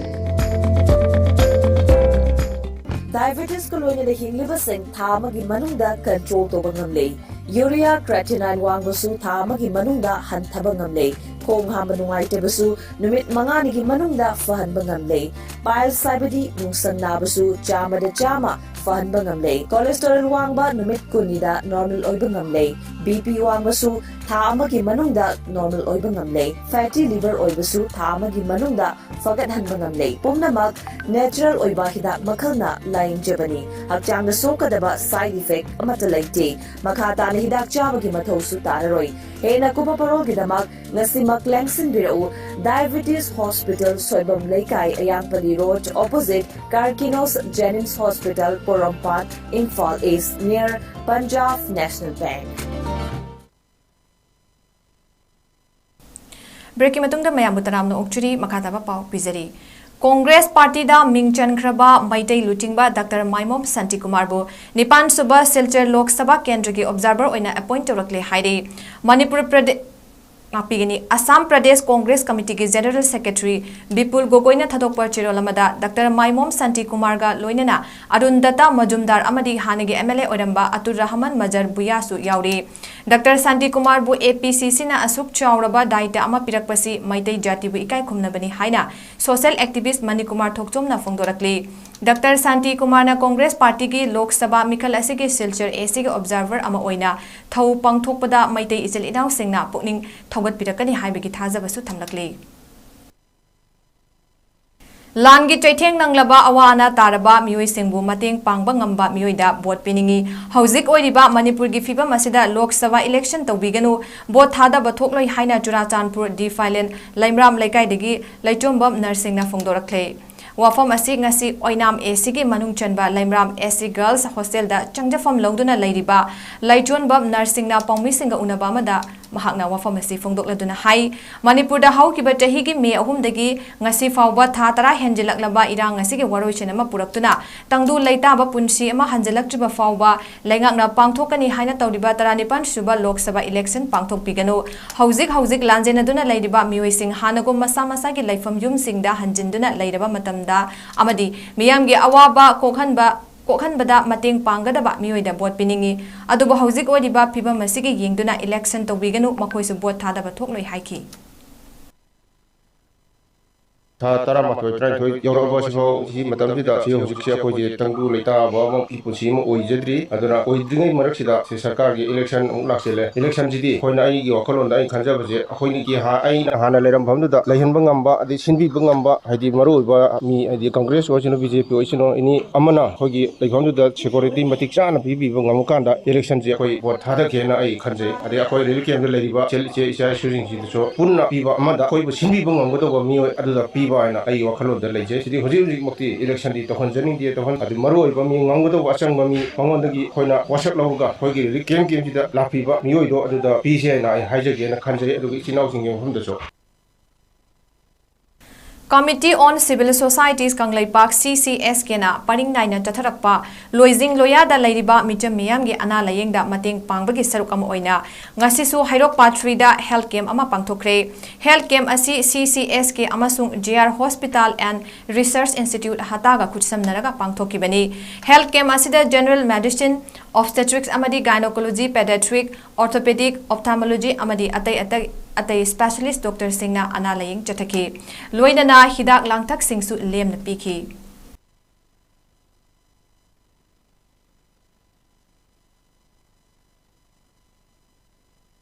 Diabetesꯀ ꯂꯣꯏꯅꯅ ꯍꯤꯡꯂꯤꯕꯁꯤꯡ ꯊꯥ ꯑꯃꯒꯤ ꯃꯅꯨꯡꯗ control ꯇꯧꯕ ꯉꯝꯂꯦ꯫ Urea creatinine ꯋꯥꯡꯕꯁꯨ ꯊꯥ ꯑꯃꯒꯤ ꯃꯅꯨꯡꯗ ꯍꯟꯊꯕ ꯉꯝꯂꯦ꯫ ꯈꯣꯡ ꯍꯥꯝꯕ ꯅꯨꯡꯉꯥꯏꯇꯕꯁꯨ ꯅꯨꯃꯤꯠ ꯃꯉꯥꯅꯤꯒꯤ ꯃꯅꯨꯡꯗ ꯐꯍꯟꯕ ꯉꯝꯂꯦ꯫ Piles ꯍꯥꯏꯕꯗꯤ ꯅꯨꯡꯁꯪ ꯅꯥꯕꯁꯨ ꯆꯥꯝꯃꯗ ꯆꯥꯝꯃ ꯐꯍꯟꯕ ꯉꯝꯂꯦ꯫ Cholesterol ꯋꯥꯡꯕ ꯅꯨꯃꯤꯠ ꯀꯨꯟꯅꯤꯗ normal ꯑꯣꯏꯕ ꯉꯝꯂꯦ꯫ BP ꯋꯥꯡꯕꯁꯨ ꯊꯥ ꯑꯃꯒꯤ ꯃꯅꯨꯡꯗ normal ꯑꯣꯏꯕ ꯉꯝꯂꯦ꯫ Fatty liver ꯑꯣꯏꯕꯁꯨ ꯊꯥ ꯑꯃꯒꯤ ꯃꯅꯨꯡꯗ ꯐꯒꯠꯍꯟꯕ ꯉꯝꯂꯦ꯫ ꯄꯨꯝꯅꯃꯛ natural ꯑꯣꯏꯕ ꯍꯤꯗꯥꯛ ꯃꯈꯜꯅ ꯂꯥꯌꯦꯡꯖꯕꯅꯤ꯫ ꯍꯛꯆꯥꯡꯗ ꯁꯣꯛꯀꯗꯕ side effect ꯑꯃꯠꯇ ꯂꯩꯇꯦ꯫ ꯃꯈꯥ ꯇꯥꯅ ꯍꯤꯗꯥꯛ ꯆꯥꯕꯒꯤ ꯃꯊꯧꯁꯨ ꯇꯥꯔꯔꯣꯏ꯫ ꯍꯦꯟꯅ ꯀꯨꯞꯄ ꯄꯔꯣꯜꯒꯤꯗꯃꯛ ꯉꯁꯤꯃꯛ ꯂꯦꯡꯁꯤꯟꯕꯤꯔꯛꯎ꯫ Diabetes Hospital, ꯁꯣꯏꯕꯝ ꯂꯩꯀꯥꯏ, ꯑꯌꯥꯡꯄꯜꯂꯤ Road, opposite Karkinos Jenims Hospital, ꯄꯣꯔꯣꯝꯄꯥꯠ, Imphal East, near Punjab National Bank꯫ Breakꯀꯤ ꯃꯇꯨꯡꯗ ꯃꯌꯥꯝꯕꯨ ꯇꯔꯥꯝꯅ ꯑꯣꯛꯆꯔꯤ꯫ ꯃꯈꯥ ꯇꯥꯕ ꯄꯥꯎ ꯄꯤꯖꯔꯤ꯫ ꯀꯣꯡꯒ꯭ꯔꯦꯁ ꯄꯥꯔꯇꯤꯗ ꯃꯤꯡ ꯆꯟꯈ꯭ꯔꯕ ꯃꯩꯇꯩ ꯂꯨꯆꯤꯡꯕ ꯗꯥꯛꯇꯔ ꯃꯥꯏꯃꯣꯝ ꯁꯥꯟꯇꯤꯀꯨꯃꯥꯔꯕꯨ ꯅꯤꯄꯥꯟ ꯁꯨꯕ ꯁꯤꯜꯆꯔ ꯂꯣꯛ ꯁꯚꯥ ꯀꯦꯟꯗ꯭ꯔꯒꯤ observer ꯑꯣꯏꯅ appoint ꯇꯧꯔꯛꯂꯦ ꯍꯥꯏꯔꯤ꯫ ꯃꯅꯤꯄꯨꯔ ꯄ꯭ꯔꯗꯦ-, ꯉꯥꯛꯄꯤꯒꯅꯤ꯫ ꯑꯁꯥꯝ ꯄ꯭ꯔꯗꯦꯁ ꯀꯣꯡꯒ꯭ꯔꯦꯁ ꯀꯃꯤꯇꯤꯒꯤ ꯖꯦꯅꯔꯦꯜ ꯁꯦꯀ꯭ꯔꯦꯇꯔꯤ ꯕꯤꯄꯨꯜ ꯒꯣꯒꯣꯏꯅ ꯊꯥꯗꯣꯛꯄ ꯆꯦꯔꯣꯜ ꯑꯃꯗ ꯗꯥꯛꯇꯔ ꯃꯥꯏꯃꯣꯝ ꯁꯥꯟꯇꯤꯀꯨꯃꯥꯔꯒ ꯂꯣꯏꯅꯅ ꯑꯔꯨꯟꯗꯇꯥ ꯃꯖꯨꯝꯗꯥꯔ ꯑꯃꯗꯤ ꯍꯥꯟꯅꯒꯤ MLA ꯑꯣꯏꯔꯝꯕ ꯑꯇꯨꯔ ꯔꯍꯃꯟ ꯃꯖꯔ ꯕꯨꯌꯥꯁꯨ ꯌꯥꯎꯔꯤ꯫ ꯗꯥꯛꯇꯔ ꯁꯥꯟꯇꯤꯀꯨꯃꯥꯔꯕꯨ APCCꯅ ꯑꯁꯨꯛ ꯆꯥꯎꯔꯕ ꯗꯥꯏꯇ ꯑꯃ ꯄꯤꯔꯛꯄꯁꯤ ꯃꯩꯇꯩ ꯖꯥꯇꯤꯕꯨ ꯏꯀꯥꯏ ꯈꯨꯝꯅꯕꯅꯤ ꯍꯥꯏꯅ social activist Manikumar ꯊꯣꯛꯆꯣꯝꯅ ꯐꯣꯡꯗꯣꯔꯛꯂꯤ꯫ Doctor ꯁꯥꯟꯇꯤꯀꯨꯃꯥꯔꯅ Congress ꯄꯥꯔꯇꯤꯒꯤ ꯂꯣꯛ ꯁꯚꯥ ꯃꯤꯈꯜ ꯑꯁꯤꯒꯤ ꯁꯤꯜꯆꯔ ACꯒꯤ observer ꯑꯃ ꯑꯣꯏꯅ ꯊꯧ ꯄꯥꯡꯊꯣꯛꯄꯗ ꯃꯩꯇꯩ ꯏꯆꯤꯜ ꯏꯅꯥꯎꯁꯤꯡꯅ ꯄꯨꯛꯅꯤꯡ ꯊꯧꯒꯠꯄꯤꯔꯛꯀꯅꯤ ꯍꯥꯏꯕꯒꯤ ꯊꯥꯖꯕꯁꯨ ꯊꯝꯂꯛꯂꯤ꯫ ꯂꯥꯟꯒꯤ ꯆꯩꯊꯦꯡ ꯅꯪꯂꯕ ꯑꯋꯥ ꯑꯅꯥ ꯇꯥꯔꯕ ꯃꯤꯑꯣꯏꯁꯤꯡꯕꯨ ꯃꯇꯦꯡ ꯄꯥꯡꯕ ꯉꯝꯕ ꯃꯤꯑꯣꯏꯗ ꯚꯣꯠ ꯄꯤꯅꯤꯡꯏ꯫ ꯍꯧꯖꯤꯛ ꯑꯣꯏꯔꯤꯕ ꯃꯅꯤꯄꯨꯔꯒꯤ ꯐꯤꯕꯝ ꯑꯁꯤꯗ ꯂꯣꯛ ꯁꯚꯥ election ꯇꯧꯕꯤꯒꯅꯨ, ꯚꯣꯠ ꯊꯥꯗꯕ ꯊꯣꯛꯂꯣꯏ ꯍꯥꯏꯅ ꯆꯨꯔꯥꯆꯥꯟꯄꯨꯔ ꯗꯤꯐꯥꯏꯂꯦꯟ ꯂꯩꯃꯔꯥꯝ ꯂꯩꯀꯥꯏꯗꯒꯤ ꯂꯩꯆꯣꯝꯕꯝ ꯅꯔꯁꯤꯡꯅ ꯐꯣꯡꯗꯣꯔꯛꯂꯦ꯫ ꯋꯥꯐꯝ ꯑꯁꯤ ꯉꯁꯤ ꯑꯣꯏꯅꯥꯝ ACꯒꯤ ꯃꯅꯨꯡ ꯆꯟꯕ ꯂꯩꯃꯔꯥꯝ SC Girls Hostelꯗ ꯆꯪꯖꯐꯝ ꯂꯧꯗꯨꯅ ꯂꯩꯔꯤꯕ ꯂꯩꯆꯣꯟꯕꯝ ꯅꯔꯁꯤꯡꯅ ꯄꯥꯎꯃꯤꯁꯤꯡꯒ ꯎꯅꯕ ꯑꯃꯗ ꯃꯍꯥꯛꯅ ꯋꯥꯐꯝ ꯑꯁꯤ ꯐꯣꯡꯗꯣꯛꯂꯗꯨꯅ ꯍꯥꯏ, ꯃꯅꯤꯄꯨꯔꯗ ꯍꯧꯈꯤꯕ ꯆꯍꯤꯒꯤ ꯃꯦ ꯑꯍꯨꯝꯗꯒꯤ ꯉꯁꯤ ꯐꯥꯎꯕ ꯊꯥ ꯇꯔꯥ ꯍꯦꯟꯖꯤꯜꯂꯛꯂꯕ ꯏꯔꯥꯡ ꯑꯁꯤꯒꯤ ꯋꯥꯔꯣꯏꯁꯤꯟ ꯑꯃ ꯄꯨꯔꯛꯇꯨꯅ ꯇꯪꯗꯨ ꯂꯩꯇꯥꯕ ꯄꯨꯟꯁꯤ ꯑꯃ ꯍꯟꯖꯤꯜꯂꯛꯇ꯭ꯔꯤꯕ ꯐꯥꯎꯕ ꯂꯩꯉꯥꯛꯅ ꯄꯥꯡꯊꯣꯛꯀꯅꯤ ꯍꯥꯏꯅ ꯇꯧꯔꯤꯕ ꯇꯔꯥꯅꯤꯄꯥꯟ ꯁꯨꯕ ꯂꯣꯛ ꯁꯚꯥ election ꯄꯥꯡꯊꯣꯛꯄꯤꯒꯅꯨ꯫ ꯍꯧꯖꯤꯛ ꯍꯧꯖꯤꯛ ꯂꯥꯟꯖꯦꯟꯅꯗꯨꯅ ꯂꯩꯔꯤꯕ ꯃꯤꯑꯣꯏꯁꯤꯡ ꯍꯥꯟꯅꯒꯨꯝ ꯃꯁꯥ ꯃꯁꯥꯒꯤ ꯂꯩꯐꯝ ꯌꯨꯝꯁꯤꯡꯗ ꯍꯟꯖꯤꯟꯗꯨꯅ ꯂꯩꯔꯕ ꯃꯇꯝꯗ ꯑꯃꯗꯤ ꯃꯤꯌꯥꯝꯒꯤ ꯑꯋꯥꯕ ꯀꯣꯛꯍꯟꯕ ꯀꯣꯛꯍꯟꯕꯗ ꯃꯇꯦꯡ ꯄꯥꯡꯒꯗꯕ ꯃꯤꯑꯣꯏꯗ ꯚꯣꯠ ꯄꯤꯅꯤꯡꯏ꯫ ꯑꯗꯨꯕꯨ ꯍꯧꯖꯤꯛ ꯑꯣꯏꯔꯤꯕ ꯐꯤꯕꯝ ꯑꯁꯤꯒꯤ ꯌꯦꯡꯗꯨꯅ election ꯇꯧꯕꯤꯒꯅꯨ, ꯃꯈꯣꯏꯁꯨ ꯚꯣꯠ ꯊꯥꯗꯕ ꯊꯣꯛꯂꯣꯏ ꯍꯥꯏꯈꯤ꯫ ꯊꯥ ꯇꯔꯥꯃꯥꯊꯣꯏ, ꯇꯔꯥꯅꯤꯊꯣꯏ ꯌꯧꯔꯛꯑꯕꯁꯤꯐꯥꯎ, ꯁꯤ ꯃꯇꯝꯁꯤꯗ, ꯁꯤ ꯍꯧꯖꯤꯛꯁꯦ ꯑꯩꯈꯣꯏꯁꯦ ꯇꯪꯗꯨ ꯂꯩꯇꯥꯕ ꯑꯃꯒꯤ ꯄꯨꯟꯁꯤ ꯑꯃ ꯑꯣꯏꯖꯗ꯭ꯔꯤ꯫ ꯑꯗꯨꯅ ꯑꯣꯏꯗ꯭ꯔꯤꯉꯩ ꯃꯔꯛꯁꯤꯗ ꯁꯤ ꯁꯔꯀꯥꯔꯒꯤ election ꯑꯃꯨꯛ ꯂꯥꯛꯁꯤꯜꯂꯦ꯫ Election ꯁꯤꯗꯤ ꯑꯩꯈꯣꯏꯅ, ꯑꯩꯒꯤ ꯋꯥꯈꯜꯂꯣꯟꯗ ꯑꯩꯅ ꯈꯟꯖꯕꯁꯦ, ꯑꯩꯈꯣꯏꯅ ꯍꯥ-, ꯑꯩꯅ ꯍꯥꯟꯅ ꯂꯩꯔꯝꯕ ꯃꯐꯝꯗꯨꯗ ꯂꯩꯍꯟꯕ ꯉꯝꯕ, ꯑꯗꯩ ꯁꯤꯟꯕꯤꯕ ꯉꯝꯕ, ꯍꯥꯏꯗꯤ ꯃꯔꯨꯑꯣꯏꯕ ꯃꯤ, ꯍꯥꯏꯗꯤ Congress ꯑꯣꯏꯁꯅꯨ, B J P ꯑꯣꯏꯁꯅꯨ, any ꯑꯃꯅ ꯑꯩꯈꯣꯏꯒꯤ ꯂꯩꯐꯝꯗꯨꯗ security ꯃꯇꯤꯛ ꯆꯥꯅ ꯄꯤꯕꯤꯕ ꯉꯝꯃꯀꯥꯟꯗ election ꯁꯦ ꯑꯩꯈꯣꯏ ꯚꯣꯠ ꯊꯥꯗꯒꯦꯅ ꯑꯩ ꯈꯟꯖꯩ꯫ ꯑꯗꯩ ꯑꯩꯈꯣꯏ relief camp ꯇ ꯂꯩꯔꯤꯕ ꯏꯆꯦ, ꯏꯆꯦ, ꯏꯆꯥ ꯏꯁꯨꯁꯤꯡꯁꯤꯗꯁꯨ ꯄꯨꯟꯅ ꯄꯤꯕ ꯑꯃꯗ ꯑꯩꯈꯣꯏꯕꯨ ꯁꯤꯟꯕꯤꯕ ꯉꯝꯒꯗꯧꯕ ꯃꯤꯑꯣꯏ ꯑꯗꯨꯗ ꯄꯤꯕ ꯍꯥꯏꯅ ꯑꯩꯒꯤ ꯋꯥꯈꯜꯂꯣꯟꯗ ꯂꯩꯖꯩ꯫ ꯁꯤꯗꯤ ꯍꯧꯖꯤꯛ ꯍꯧꯖꯤꯛꯃꯛꯇꯤ election ꯗꯤ ꯇꯧꯍꯟꯖꯅꯤꯡꯗꯦ, ꯇꯧꯍꯟ-, ꯑꯗꯨ ꯃꯔꯨꯑꯣꯏꯕ ꯃꯤ, ꯉꯝꯒꯗꯧꯕ ꯑꯆꯪꯕ ꯃꯤ, ꯃꯉꯣꯟꯗꯒꯤ ꯑꯩꯈꯣꯏꯅ ꯋꯥꯁꯛ ꯂꯧꯔꯒ ꯑꯩꯈꯣꯏꯒꯤ relief camp, camp ꯁꯤꯗ ꯂꯥꯛꯄꯤꯕ ꯃꯤꯑꯣꯏꯗꯣ ꯑꯗꯨꯗ ꯄꯤꯁꯦ ꯍꯥꯏꯅ ꯑꯩ ꯍꯥꯏꯖꯒꯦꯅ ꯈꯟꯖꯩ꯫ ꯑꯗꯨꯒ ꯏꯆꯤꯟ ꯏꯅꯥꯎꯁꯤꯡꯒꯤ ꯃꯐꯝꯗꯁꯨ꯫ Committee on Civil Societies Kangleipak, C C S K ꯅ ꯄꯔꯤꯡ ꯅꯥꯏꯅ ꯆꯠꯊꯔꯛꯄ ꯂꯣꯏꯖꯤꯡ ꯂꯣꯌꯥꯗ ꯂꯩꯔꯤꯕ ꯃꯤꯆꯝ ꯃꯤꯌꯥꯝꯒꯤ ꯑꯅꯥ ꯂꯥꯌꯦꯡꯗ ꯃꯇꯦꯡ ꯄꯥꯡꯕꯒꯤ ꯁꯔꯨꯛ ꯑꯃ ꯑꯣꯏꯅ ꯉꯁꯤꯁꯨ ꯍꯩꯔꯣꯛ ꯄꯥꯠ ꯊ꯭ꯔꯤꯗ health camp ꯑꯃ ꯄꯥꯡꯊꯣꯛꯈ꯭ꯔꯦ꯫ Health camp ꯑꯁꯤ C C S K ꯑꯃꯁꯨꯡ J R Hospital and Research Institute, ꯍꯇꯥꯒ ꯈꯨꯠꯁꯝꯅꯔꯒ ꯄꯥꯡꯊꯣꯛꯈꯤꯕꯅꯤ꯫ Health camp ꯑꯁꯤꯗ general medicine, obstetrics ꯑꯃꯗꯤ gynecology, pediatric, orthopedic, ophthalmology ꯑꯃꯗꯤ ꯑꯇꯩ ꯑꯇꯩ, ꯑꯇꯩ specialist doctor ꯁꯤꯡꯅ ꯑꯅꯥ ꯂꯥꯌꯦꯡ ꯆꯠꯊꯈꯤ꯫ ꯂꯣꯏꯅꯅ ꯍꯤꯗꯥꯛ ꯂꯥꯡꯊꯛꯁꯤꯡꯁꯨ ꯂꯦꯝꯅ ꯄꯤꯈꯤ꯫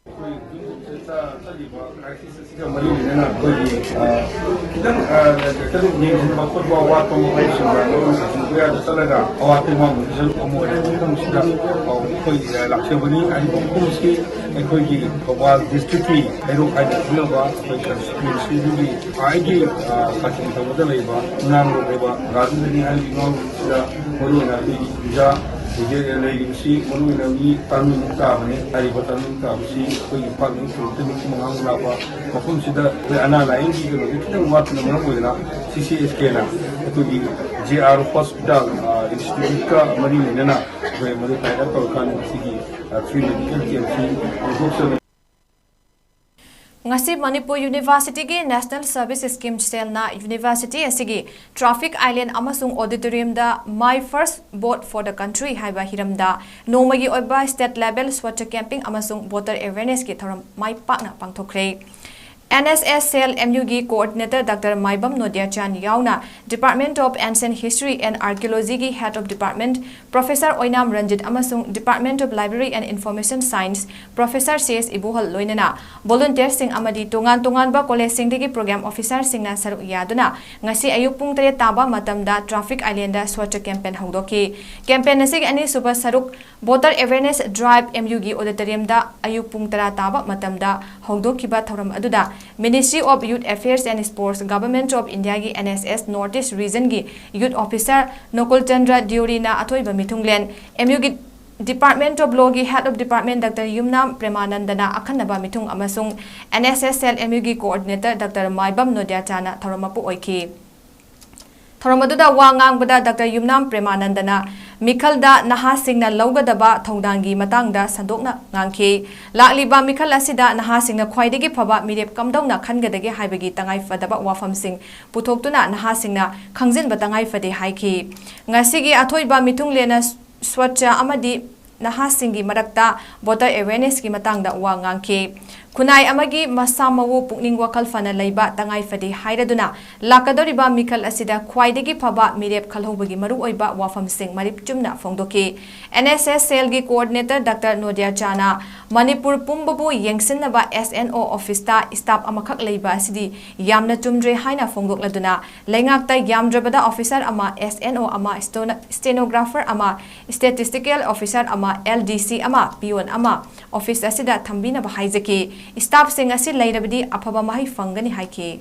ꯑꯩꯈꯣꯏ ꯆꯠꯂꯤꯕ crisis ꯑꯁꯤꯒ ꯃꯔꯤ ꯂꯩꯅꯅ ꯑꯩꯈꯣꯏꯒꯤ, ꯑ, ꯈꯤꯇꯪ, ꯑ, ꯈꯤꯇꯪ ꯌꯦꯡꯁꯤꯟꯕ ꯈꯣꯠꯄ ꯋꯥꯠꯄ ꯃꯐꯝꯁꯤꯡꯗ ꯂꯧꯔꯤꯕꯁꯤꯡ ꯀꯌꯥꯗ ꯆꯠꯂꯒ ꯑꯋꯥꯠꯄ ꯏꯃꯥꯡꯕꯒꯤ ꯁꯔꯨꯛ ꯑꯃ ꯑꯣꯏꯔꯦ꯫ ꯃꯐꯝꯁꯤꯗ, ꯑ, ꯑꯩꯈꯣꯏ, ꯑ, ꯂꯥꯛꯆꯕꯅꯤ꯫ ꯍꯥꯏꯔꯤꯕ ꯃꯐꯝ ꯑꯁꯤ ꯑꯩꯈꯣꯏꯒꯤ ꯊꯧꯕꯥꯜ district ꯀꯤ ꯍꯩꯔꯣꯛ ꯍꯥꯏꯅ ꯈꯪꯅꯕ ꯑꯩꯈꯣꯏ constituency ꯗꯨꯒꯤ ꯈ꯭ꯋꯥꯏꯒꯤ, ꯑ, ꯀꯥꯆꯤꯟ ꯊꯪꯕꯗ ꯂꯩꯕ ꯉꯥꯡꯂꯣꯛ ꯍꯥꯏꯕ ꯖꯒꯥꯗꯨꯗꯅꯤ꯫ ꯍꯥꯏꯔꯤꯕ ꯉꯥꯡꯂꯣꯛꯁꯤꯗ ꯃꯔꯨꯑꯣꯏꯅ ꯑꯩꯈꯣꯏꯒꯤ ꯄꯤꯖꯥ ꯍꯧꯖꯤꯛ ꯂꯩꯔꯤꯕꯁꯤ ꯃꯔꯨꯑꯣꯏꯅ ꯃꯤ ꯇꯔꯥꯃꯔꯤ ꯃꯨꯛ ꯇꯥꯕꯅꯤ꯫ ꯍꯥꯏꯔꯤꯕ ꯇꯔꯥꯃꯔꯤ ꯃꯨꯛ ꯇꯥꯕꯁꯤ ꯑꯩꯈꯣꯏꯒꯤ ꯏꯝꯐꯥꯜ ꯃꯅꯨꯡ ꯁꯣꯔꯣꯛꯇ ꯃꯤ ꯃꯉꯥ ꯃꯨꯛ ꯂꯥꯛꯄ ꯃꯐꯝꯁꯤꯗ ꯑꯩꯈꯣꯏ ꯑꯅꯥ ꯂꯥꯏꯌꯦꯡꯒꯤ ꯀꯩꯅꯣꯁꯦ ꯈꯤꯇꯪ ꯋꯥꯠꯄꯅ ꯃꯔꯝ ꯑꯣꯏꯗꯅ C C S K ꯅ ꯑꯩꯈꯣꯏꯒꯤ J R Hospital, ꯑ, institute ꯀ ꯃꯔꯤ ꯂꯩꯅꯅ ꯑꯩꯈꯣꯏ ꯃꯗꯨ tie up ꯇꯧꯔꯀꯥꯟꯗ ꯉꯁꯤꯒꯤ, ꯑ, free medical camp ꯁꯤ ꯄꯥꯡꯊꯣꯛꯆꯕꯅꯤ꯫ ꯉꯁꯤ ꯃꯅꯤꯄꯨꯔ ꯌꯨꯅꯤꯚꯔꯁꯤꯇꯤꯒꯤ National Service Scheme Cellꯅ ꯌꯨꯅꯤꯚꯔꯁꯤꯇꯤ ꯑꯁꯤꯒꯤ Traffic Island ꯑꯃꯁꯨꯡ Auditoriumꯗ My First Vote for the Country ꯍꯥꯏꯕ ꯍꯤꯔꯝꯗ ꯅꯣꯡꯃꯒꯤ ꯑꯣꯏꯕ State Level Swachha Camping ꯑꯃꯁꯨꯡ Voter Awarenessꯀꯤ ꯊꯧꯔꯝ ꯃꯥꯏ ꯄꯥꯛꯅ ꯄꯥꯡꯊꯣꯛꯈ꯭ꯔꯦ꯫ N S S Cell M Uꯒꯤ Coordinator Doctor ꯃꯥꯏꯕꯝ ꯅꯣꯗꯤꯌꯥꯆꯥꯟ ꯌꯥꯎꯅ Department of Ancient History and Archaeologyꯒꯤ Head of Department Professor ꯑꯣꯏꯅꯥꯝ ꯔꯟꯖꯤꯠ ꯑꯃꯁꯨꯡ Department of Library and Information Science Professor C S ꯏꯕꯣꯍꯜ ꯂꯣꯏꯅꯅ volunteerꯁꯤꯡ ꯑꯃꯗꯤ ꯇꯣꯉꯥꯟ ꯇꯣꯉꯥꯟꯕ collegeꯁꯤꯡꯗꯒꯤ program officerꯁꯤꯡꯅ ꯁꯔꯨꯛ ꯌꯥꯗꯨꯅ ꯉꯁꯤ ꯑꯌꯨꯛ ꯄꯨꯡ ꯇꯔꯦꯠ ꯇꯥꯕ ꯃꯇꯝꯗ Traffic Islandꯗ Swachha Campaign ꯍꯧꯗꯣꯛꯈꯤ꯫ Campaign ꯑꯁꯤꯒꯤ ꯑꯅꯤꯁꯨꯕ ꯁꯔꯨꯛ Voter Awareness Drive M Uꯒꯤ Auditoriumꯗ ꯑꯌꯨꯛ ꯄꯨꯡ ꯇꯔꯥ ꯇꯥꯕ ꯃꯇꯝꯗ ꯍꯧꯗꯣꯛꯈꯤꯕ ꯊꯧꯔꯝ ꯑꯗꯨꯗ Ministry of Youth Affairs and Sports, Government of Indiaꯒꯤ N S S North East Regionꯒꯤ Youth Officer ꯅꯣꯀꯨꯜ Chandra ꯗꯤꯌꯣꯔꯤꯅ ꯑꯊꯣꯏꯕ ꯃꯤꯊꯨꯡꯂꯦꯟ, M Uꯒꯤ Department of Lawꯒꯤ Head of Department Doctor ꯌꯨꯝꯅꯥꯝ ꯄ꯭ꯔꯦꯃꯥꯅꯟꯗꯅ ꯑꯈꯟꯅꯕ ꯃꯤꯊꯨꯡ ꯑꯃꯁꯨꯡ N S S Cell M Uꯒꯤ Coordinator Doctor ꯃꯥꯏꯕꯝ ꯅꯣꯗꯤꯌꯥꯆꯥꯅ ꯊꯧꯔꯝ ꯃꯄꯨ ꯑꯣꯏꯈꯤ꯫ ꯊꯧꯔꯝ ꯑꯗꯨꯗ ꯋꯥ ꯉꯥꯡꯕꯗ Doctor ꯌꯨꯝꯅꯥꯝ ꯄ꯭ꯔꯦꯃꯥꯅꯟꯗꯅ ꯃꯤꯈꯜꯗ ꯅꯍꯥꯁꯤꯡꯅ ꯂꯧꯒꯗꯕ ꯊꯧꯗꯥꯡꯒꯤ ꯃꯇꯥꯡꯗ ꯁꯟꯗꯣꯛꯅ ꯉꯥꯡꯈꯤ꯫ ꯂꯥꯛꯂꯤꯕ ꯃꯤꯈꯜ ꯑꯁꯤꯗ ꯅꯍꯥꯁꯤꯡꯅ ꯈ꯭ꯋꯥꯏꯗꯒꯤ ꯐꯕ ꯃꯤꯔꯦꯞ ꯀꯝꯗꯧꯅ ꯈꯟꯒꯗꯒꯦ ꯍꯥꯏꯕꯒꯤ ꯇꯉꯥꯏ ꯐꯗꯕ ꯋꯥꯐꯝꯁꯤꯡ ꯄꯨꯊꯣꯛꯇꯨꯅ ꯅꯍꯥꯁꯤꯡꯅ ꯈꯪꯖꯤꯟꯕ ꯇꯉꯥꯏ ꯐꯗꯦ ꯍꯥꯏꯈꯤ꯫ ꯉꯁꯤꯒꯤ ꯑꯊꯣꯏꯕ ꯃꯤꯊꯨꯡꯂꯦꯟꯅ ꯁ꯭ꯋꯥꯆꯥ ꯑꯃꯗꯤ ꯅꯍꯥꯁꯤꯡꯒꯤ ꯃꯔꯛꯇ voter awarenessꯀꯤ ꯃꯇꯥꯡꯗ ꯋꯥ ꯉꯥꯡꯈꯤ꯫ ꯈꯨꯟꯅꯥꯏ ꯑꯃꯒꯤ ꯃꯁꯥ ꯃꯎ ꯄꯨꯛꯅꯤꯡ ꯋꯥꯈꯜ ꯐꯅ ꯂꯩꯕ ꯇꯉꯥꯏ ꯐꯗꯦ ꯍꯥꯏꯔꯗꯨꯅ ꯂꯥꯛꯀꯗꯧꯔꯤꯕ ꯃꯤꯈꯜ ꯑꯁꯤꯗ ꯈ꯭ꯋꯥꯏꯗꯒꯤ ꯐꯕ ꯃꯤꯔꯦꯞ ꯈꯜꯍꯧꯕꯒꯤ ꯃꯔꯨꯑꯣꯏꯕ ꯋꯥꯐꯝꯁꯤꯡ ꯃꯔꯤꯛ ꯆꯨꯝꯅ ꯐꯣꯡꯗꯣꯛꯈꯤ꯫ N S S Cellꯒꯤ Coordinator Doctor ꯅꯣꯗꯤꯌꯥ ꯆꯥꯅ ꯃꯅꯤꯄꯨꯔ ꯄꯨꯝꯕꯕꯨ ꯌꯦꯡꯁꯤꯟꯅꯕ S N O officeꯇ staff ꯑꯃꯈꯛ ꯂꯩꯕ ꯑꯁꯤꯗꯤ ꯌꯥꯝꯅ ꯆꯨꯝꯗ꯭ꯔꯦ ꯍꯥꯏꯅ ꯐꯣꯡꯗꯣꯛꯂꯗꯨꯅ ꯂꯩꯉꯥꯛꯇ ꯌꯥꯝꯗ꯭ꯔꯕꯗ officer ꯑꯃ, S N O ꯑꯃ, steno-, stenographer ꯑꯃ, statistical officer ꯑꯃ, L D C ꯑꯃ, peon ꯑꯃ office ꯑꯁꯤꯗ ꯊꯝꯕꯤꯅꯕ ꯍꯥꯏꯖꯈꯤ꯫ Staffꯁꯤꯡ ꯑꯁꯤ ꯂꯩꯔꯕꯗꯤ ꯑꯐꯕ ꯃꯍꯩ ꯐꯪꯒꯅꯤ ꯍꯥꯏꯈꯤ꯫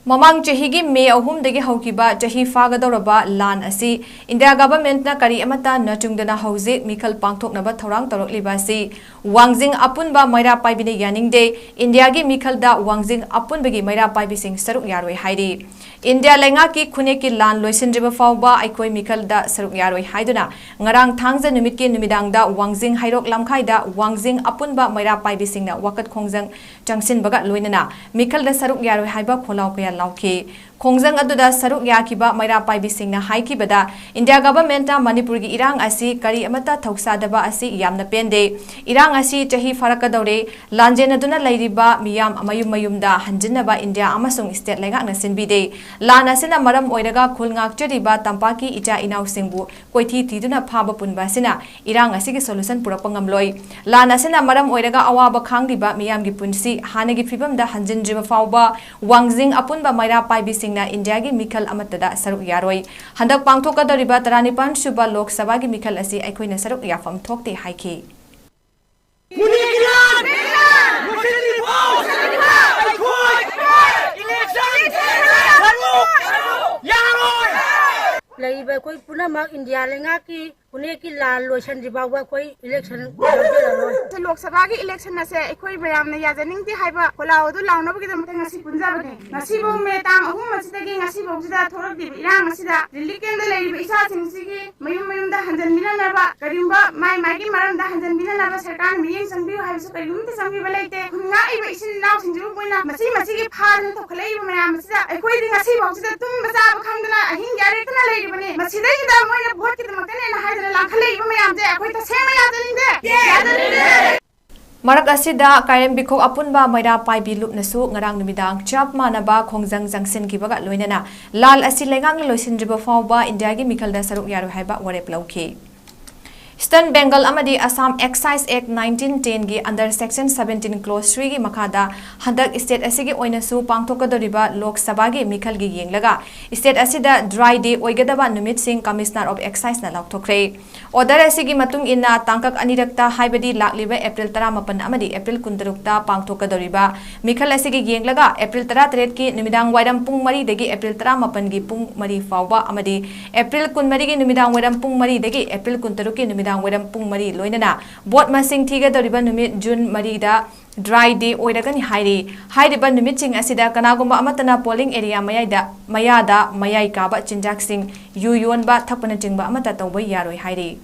ꯃꯃꯥꯡ ꯆꯍꯤꯒꯤ ꯃꯦ ꯑꯍꯨꯝꯗꯒꯤ ꯍꯧꯈꯤꯕ ꯆꯍꯤ ꯐꯥꯒꯗꯧꯔꯕ ꯂꯥꯟ ꯑꯁꯤ India governmentꯅ ꯀꯔꯤ ꯑꯃꯠꯇ ꯅꯆꯨꯡꯗꯅ ꯍꯧꯖꯤꯛ ꯃꯤꯈꯜ ꯄꯥꯡꯊꯣꯛꯅꯕ ꯊꯧꯔꯥꯡ ꯇꯧꯔꯛꯂꯤꯕ ꯑꯁꯤ ꯋꯥꯡꯖꯤꯡ ꯑꯄꯨꯟꯕ ꯃꯩꯔꯥ ꯄꯥꯏꯕꯤꯅ ꯌꯥꯅꯤꯡꯗꯦ꯫ Indiaꯒꯤ ꯃꯤꯈꯜꯗ ꯋꯥꯡꯖꯤꯡ ꯑꯄꯨꯟꯕꯒꯤ ꯃꯩꯔꯥ ꯄꯥꯏꯕꯤꯁꯤꯡ ꯁꯔꯨꯛ ꯌꯥꯔꯣꯏ ꯍꯥꯏꯔꯤ꯫ ꯏꯟꯗꯤꯌꯥ ꯂꯩꯉꯥꯛꯀꯤ ꯈꯨꯟꯅꯦꯛꯀꯤ ꯂꯥꯟ ꯂꯣꯏꯁꯤꯟꯗ꯭ꯔꯤꯕ ꯐꯥꯎꯕ ꯑꯩꯈꯣꯏ ꯃꯤꯈꯜꯗ ꯁꯔꯨꯛ ꯌꯥꯔꯣꯏ ꯍꯥꯏꯗꯨꯅ ꯉꯔꯥꯡ ꯊꯥꯡꯖ ꯅꯨꯃꯤꯠꯀꯤ ꯅꯨꯃꯤꯗꯥꯡꯗ ꯋꯥꯡꯖꯤꯡ ꯍꯩꯔꯣꯛ ꯂꯝꯈꯥꯏꯗ ꯋꯥꯡꯖꯤꯡ ꯑꯄꯨꯟꯕ ꯃꯩꯔꯥ ꯄꯥꯏꯕꯤꯁꯤꯡꯅ ꯋꯥꯀꯠ ꯈꯣꯡꯖꯪ ꯆꯪꯁꯤꯟꯕꯒ ꯂꯣꯏꯅꯅ ꯃꯤꯈꯜꯗ ꯁꯔꯨꯛ ꯌꯥꯔꯣꯏ ꯍꯥꯏꯕ ꯈꯣꯜꯂꯥꯎ ꯀꯌꯥ ꯂꯥꯎꯈꯤ꯫ ꯈꯣꯡꯖꯪ ꯑꯗꯨꯗ ꯁꯔꯨꯛ ꯌꯥꯈꯤꯕ ꯃꯩꯔꯥ ꯄꯥꯏꯕꯤꯁꯤꯡꯅ ꯍꯥꯏꯈꯤꯕꯗ, ꯏꯟꯗꯤꯌꯥ ꯒꯚꯔꯟꯃꯦꯟꯠꯅ ꯃꯅꯤꯄꯨꯔꯒꯤ ꯏꯔꯥꯡ ꯑꯁꯤ ꯀꯔꯤ ꯑꯃꯠꯇ ꯊꯧꯁꯥꯗꯕ ꯑꯁꯤ ꯌꯥꯝꯅ ꯄꯦꯟꯗꯦ꯫ ꯏꯔꯥꯡ ꯑꯁꯤ ꯆꯍꯤ ꯐꯥꯔꯛꯀꯗꯧꯔꯦ꯫ ꯂꯥꯟꯖꯦꯟꯅꯗꯨꯅ ꯂꯩꯔꯤꯕ ꯃꯤꯌꯥꯝ ꯃꯌꯨꯝ ꯃꯌꯨꯝꯗ ꯍꯟꯖꯤꯟꯅꯕ ꯏꯟꯗꯤꯌꯥ ꯑꯃꯁꯨꯡ ꯁ꯭ꯇꯦꯠ ꯂꯩꯉꯥꯛꯅ ꯁꯤꯟꯕꯤꯗꯦ꯫ ꯂꯥꯟ ꯑꯁꯤꯅ ꯃꯔꯝ ꯑꯣꯏꯔꯒ ꯈꯨꯜ ꯉꯥꯛꯆꯔꯤꯕ ꯇꯝꯄꯥꯛꯀꯤ ꯏꯆꯥ ꯏꯅꯥꯎꯁꯤꯡꯕꯨ ꯀꯣꯏꯊꯤ ꯊꯤꯗꯨꯅ ꯐꯥꯕ ꯄꯨꯟꯕ ꯑꯁꯤꯅ ꯏꯔꯥꯡ ꯑꯁꯤꯒꯤ solution ꯄꯨꯔꯛꯄ ꯉꯝꯂꯣꯏ꯫ ꯂꯥꯟ ꯑꯁꯤꯅ ꯃꯔꯝ ꯑꯣꯏꯔꯒ ꯑꯋꯥꯕ ꯈꯥꯡꯂꯤꯕ ꯃꯤꯌꯥꯝꯒꯤ ꯄꯨꯟꯁꯤ ꯍꯥꯟꯅꯒꯤ ꯐꯤꯕꯝꯗ ꯍꯟꯖꯤꯟꯗ꯭ꯔꯤꯕ ꯐꯥꯎꯕ ꯋꯥꯡꯖꯤꯡ ꯑꯄꯨꯟꯕ ꯃꯩꯔꯥ ꯄꯥꯏꯕꯤꯁꯤꯡꯅ ꯏꯟꯗꯤꯌꯥꯒꯤ ꯃꯤꯈꯜ ꯑꯃꯠꯇꯗ ꯁꯔꯨꯛ ꯌꯥꯔꯣꯏ꯫ ꯍꯟꯗꯛ ꯄꯥꯡꯊꯣꯛꯀꯗꯧꯔꯤꯕ ꯇꯔꯥꯅꯤꯄꯥꯟ ꯁꯨꯕ ꯂꯣꯛ ꯁꯚꯥꯒꯤ ꯃꯤꯈꯜ ꯑꯁꯤ ꯑꯩꯈꯣꯏꯅ ꯁꯔꯨꯛ ꯌꯥꯐꯝ ꯊꯣꯛꯇꯦ ꯍꯥꯏꯈꯤ꯫ ꯈꯨꯟꯅꯦꯛꯀꯤ ꯂꯥꯟ ꯂꯣꯏꯁꯤꯟꯗ꯭ꯔꯤꯐꯥꯎ ꯑꯩꯈꯣꯏ ꯏꯂꯦꯛꯁꯟ ꯁꯔꯨꯛ ꯌꯥꯔꯣꯏ꯫ ꯂꯩꯔꯤꯕ ꯑꯩꯈꯣꯏ ꯄꯨꯝꯅꯃꯛ ꯏꯟꯗꯤꯌꯥ ꯂꯩꯉꯥꯛꯀꯤ ꯈꯨꯟꯅꯦꯛꯀꯤ ꯂꯥꯟ ꯂꯣꯏꯁꯤꯟꯗ꯭ꯔꯤ ꯐꯥꯎꯕ ꯑꯩꯈꯣꯏ ꯏꯂꯦꯛꯁꯟ ꯌꯥꯎꯖꯔꯔꯣꯏ꯫ ꯂꯣꯛ ꯁꯚꯥꯒꯤ ꯏꯂꯦꯛꯁꯟ ꯑꯁꯦ ꯑꯩꯈꯣꯏ ꯃꯌꯥꯝꯅ ꯌꯥꯖꯅꯤꯡꯗꯦ ꯍꯥꯏꯕ ꯈꯣꯜꯂꯥꯎ ꯑꯗꯨ ꯂꯥꯎꯅꯕꯒꯤꯗꯃꯛꯇ ꯉꯁꯤ ꯄꯨꯟꯖꯕꯅꯤ꯫ ꯉꯁꯤꯐꯥꯎ ꯃꯦ ꯇꯥꯡ ꯑꯍꯨꯝ ꯑꯁꯤꯗꯒꯤ ꯉꯁꯤꯐꯥꯎꯁꯤꯗ ꯊꯣꯛꯂꯛꯂꯤꯕ ꯏꯔꯥꯡ ꯑꯁꯤꯗ ꯔꯤꯂꯤꯐ ꯀꯦꯝꯞꯇ ꯂꯩꯔꯤꯕ ꯏꯆꯥꯁꯤꯡꯁꯤꯒꯤ ꯃꯌꯨꯝ ꯃꯌꯨꯝꯗ ꯍꯟꯖꯟꯕꯤꯅꯅꯕ, ꯀꯔꯤꯒꯨꯝꯕ ꯃꯥꯏ ꯃꯥꯏꯒꯤ ꯃꯔꯝꯗ ꯍꯟꯖꯟꯕꯤꯅꯅꯕ ꯁꯔꯀꯥꯔꯅ ꯃꯤꯠꯌꯦꯡ ꯆꯪꯕꯤꯌꯨ ꯍꯥꯏꯕꯁꯨ ꯀꯔꯤꯒꯨꯝꯇ ꯆꯪꯕꯤꯕ ꯂꯩꯇꯦ꯫ ꯈꯨꯟ ꯉꯥꯛꯏꯕ ꯏꯆꯤꯟ ꯏꯅꯥꯎꯁꯤꯡꯁꯤꯕꯨ ꯃꯣꯏꯅ ꯃꯆꯤ ꯃꯆꯤꯒꯤ ꯐꯥꯗꯅ ꯇꯧꯈꯠꯂꯛꯏꯕ ꯃꯌꯥꯝ ꯑꯁꯤꯗ ꯑꯩꯈꯣꯏꯗꯤ ꯉꯁꯤꯐꯥꯎꯁꯤꯗ ꯇꯨꯝꯕ ꯆꯥꯕ ꯈꯪꯗꯅ ꯑꯍꯤꯡ ꯌꯥꯔꯦꯛꯇꯅ ꯂꯩꯔꯤꯕꯅꯦ꯫ ꯃꯁꯤꯗꯩꯁꯤꯗ ꯃꯣꯏꯅ ꯚꯣꯠꯀꯤꯗꯃꯛꯇꯅꯦꯅ ꯍꯥꯏꯗꯅ ꯂꯥꯡꯈꯠꯂꯛꯏꯕ ꯃꯌꯥꯝꯁꯦ ꯑꯩꯈꯣꯏ ꯇꯁꯦꯡꯅ ꯌꯥꯖꯅꯤꯡꯗꯦ, ꯌꯥꯖꯅꯤꯡꯗꯦ꯫ ꯃꯔꯛ ꯑꯁꯤꯗ ꯀꯥꯏꯔꯦꯝꯕꯤꯈꯣꯛ ꯑꯄꯨꯟꯕ ꯃꯩꯔꯥ ꯄꯥꯏꯕꯤ ꯂꯨꯞꯅꯁꯨ ꯉꯔꯥꯡ ꯅꯨꯃꯤꯗꯥꯡ ꯆꯞ ꯃꯥꯟꯅꯕ ꯈꯣꯡꯖꯪ ꯆꯪꯁꯤꯟꯈꯤꯕꯒ ꯂꯣꯏꯅꯅ ꯂꯥꯜ ꯑꯁꯤ ꯂꯩꯉꯥꯛꯅ ꯂꯣꯏꯁꯤꯟꯗ꯭ꯔꯤꯕ ꯐꯥꯎꯕ ꯏꯟꯗꯤꯌꯥꯒꯤ ꯃꯤꯈꯜꯗ ꯁꯔꯨꯛ ꯌꯥꯔꯣꯏ ꯍꯥꯏꯕ ꯋꯥꯔꯦꯞ ꯂꯧꯈꯤ꯫ Eastern Bengal ꯑꯃꯗꯤ Assam Excise Act nineteen ten ꯒꯤ under section seventeen clause three ꯒꯤ ꯃꯈꯥꯗ ꯍꯟꯗꯛ state ꯑꯁꯤꯒꯤ ꯑꯣꯏꯅꯁꯨ ꯄꯥꯡꯊꯣꯛꯀꯗꯧꯔꯤꯕ ꯂꯣꯛ ꯁꯚꯥꯒꯤ ꯃꯤꯈꯜꯒꯤ ꯌꯦꯡꯂꯒ state ꯑꯁꯤꯗ dry day ꯑꯣꯏꯒꯗꯕ ꯅꯨꯃꯤꯠꯁꯤꯡ Commissioner of Excise ꯅ ꯂꯥꯎꯊꯣꯛꯈ꯭ꯔꯦ꯫ Order ꯑꯁꯤꯒꯤ ꯃꯇꯨꯡ ꯏꯟꯅ ꯇꯥꯡꯀꯛ ꯑꯅꯤꯔꯛꯇ, ꯍꯥꯏꯕꯗꯤ ꯂꯥꯛꯂꯤꯕ April ꯇꯔꯥꯃꯥꯄꯟ ꯑꯃꯗꯤ April ꯀꯨꯟꯇꯔꯨꯛꯇ ꯄꯥꯡꯊꯣꯛꯀꯗꯧꯔꯤꯕ ꯃꯤꯈꯜ ꯑꯁꯤꯒꯤ ꯌꯦꯡꯂꯒ April ꯇꯔꯥꯇꯔꯦꯠꯀꯤ ꯅꯨꯃꯤꯗꯥꯡ ꯋꯥꯏꯔꯝ ꯄꯨꯡ ꯃꯔꯤꯗꯒꯤ April ꯇꯔꯥꯃꯥꯄꯟꯒꯤ ꯄꯨꯡ ꯃꯔꯤ ꯐꯥꯎꯕ ꯑꯃꯗꯤ April ꯀꯨꯟꯃꯔꯤꯒꯤ ꯅꯨꯃꯤꯗꯥꯡ ꯋꯥꯏꯔꯝ ꯄꯨꯡ ꯃꯔꯤꯗꯒꯤ April ꯀꯨꯟꯇꯔꯨꯛꯀꯤ ꯅꯨꯃꯤꯗꯥꯡ ꯅꯨꯃꯤꯗꯥꯡ ꯋꯥꯏꯔꯝ ꯄꯨꯡ ꯃꯔꯤ ꯂꯣꯏꯅꯅ ꯚꯣꯠ ꯃꯁꯤꯡ ꯊꯤꯒꯗꯧꯔꯤꯕ ꯅꯨꯃꯤꯠ ꯖꯨꯟ ꯃꯔꯤꯗ ꯗ꯭ꯔꯥꯏ ꯗꯦ ꯑꯣꯏꯔꯒꯅꯤ ꯍꯥꯏꯔꯤ꯫ ꯍꯥꯏꯔꯤꯕ ꯅꯨꯃꯤꯠꯁꯤꯡ ꯑꯁꯤꯗ ꯀꯅꯥꯒꯨꯝꯕ ꯑꯃꯠꯇꯅ ꯄꯣꯂꯤꯡ ꯑꯦꯔꯤꯌꯥ ꯃꯌꯥꯏꯗ, ꯃꯌꯥꯗ ꯃꯌꯥꯏ ꯀꯥꯕ ꯆꯤꯟꯖꯥꯛꯁꯤꯡ, ꯌꯨ ꯌꯣꯟꯕ, ꯊꯛꯄꯅꯆꯤꯡꯕ ꯑꯃꯠꯇ ꯇꯧꯕ ꯌꯥꯔꯣꯏ ꯍꯥꯏꯔꯤ꯫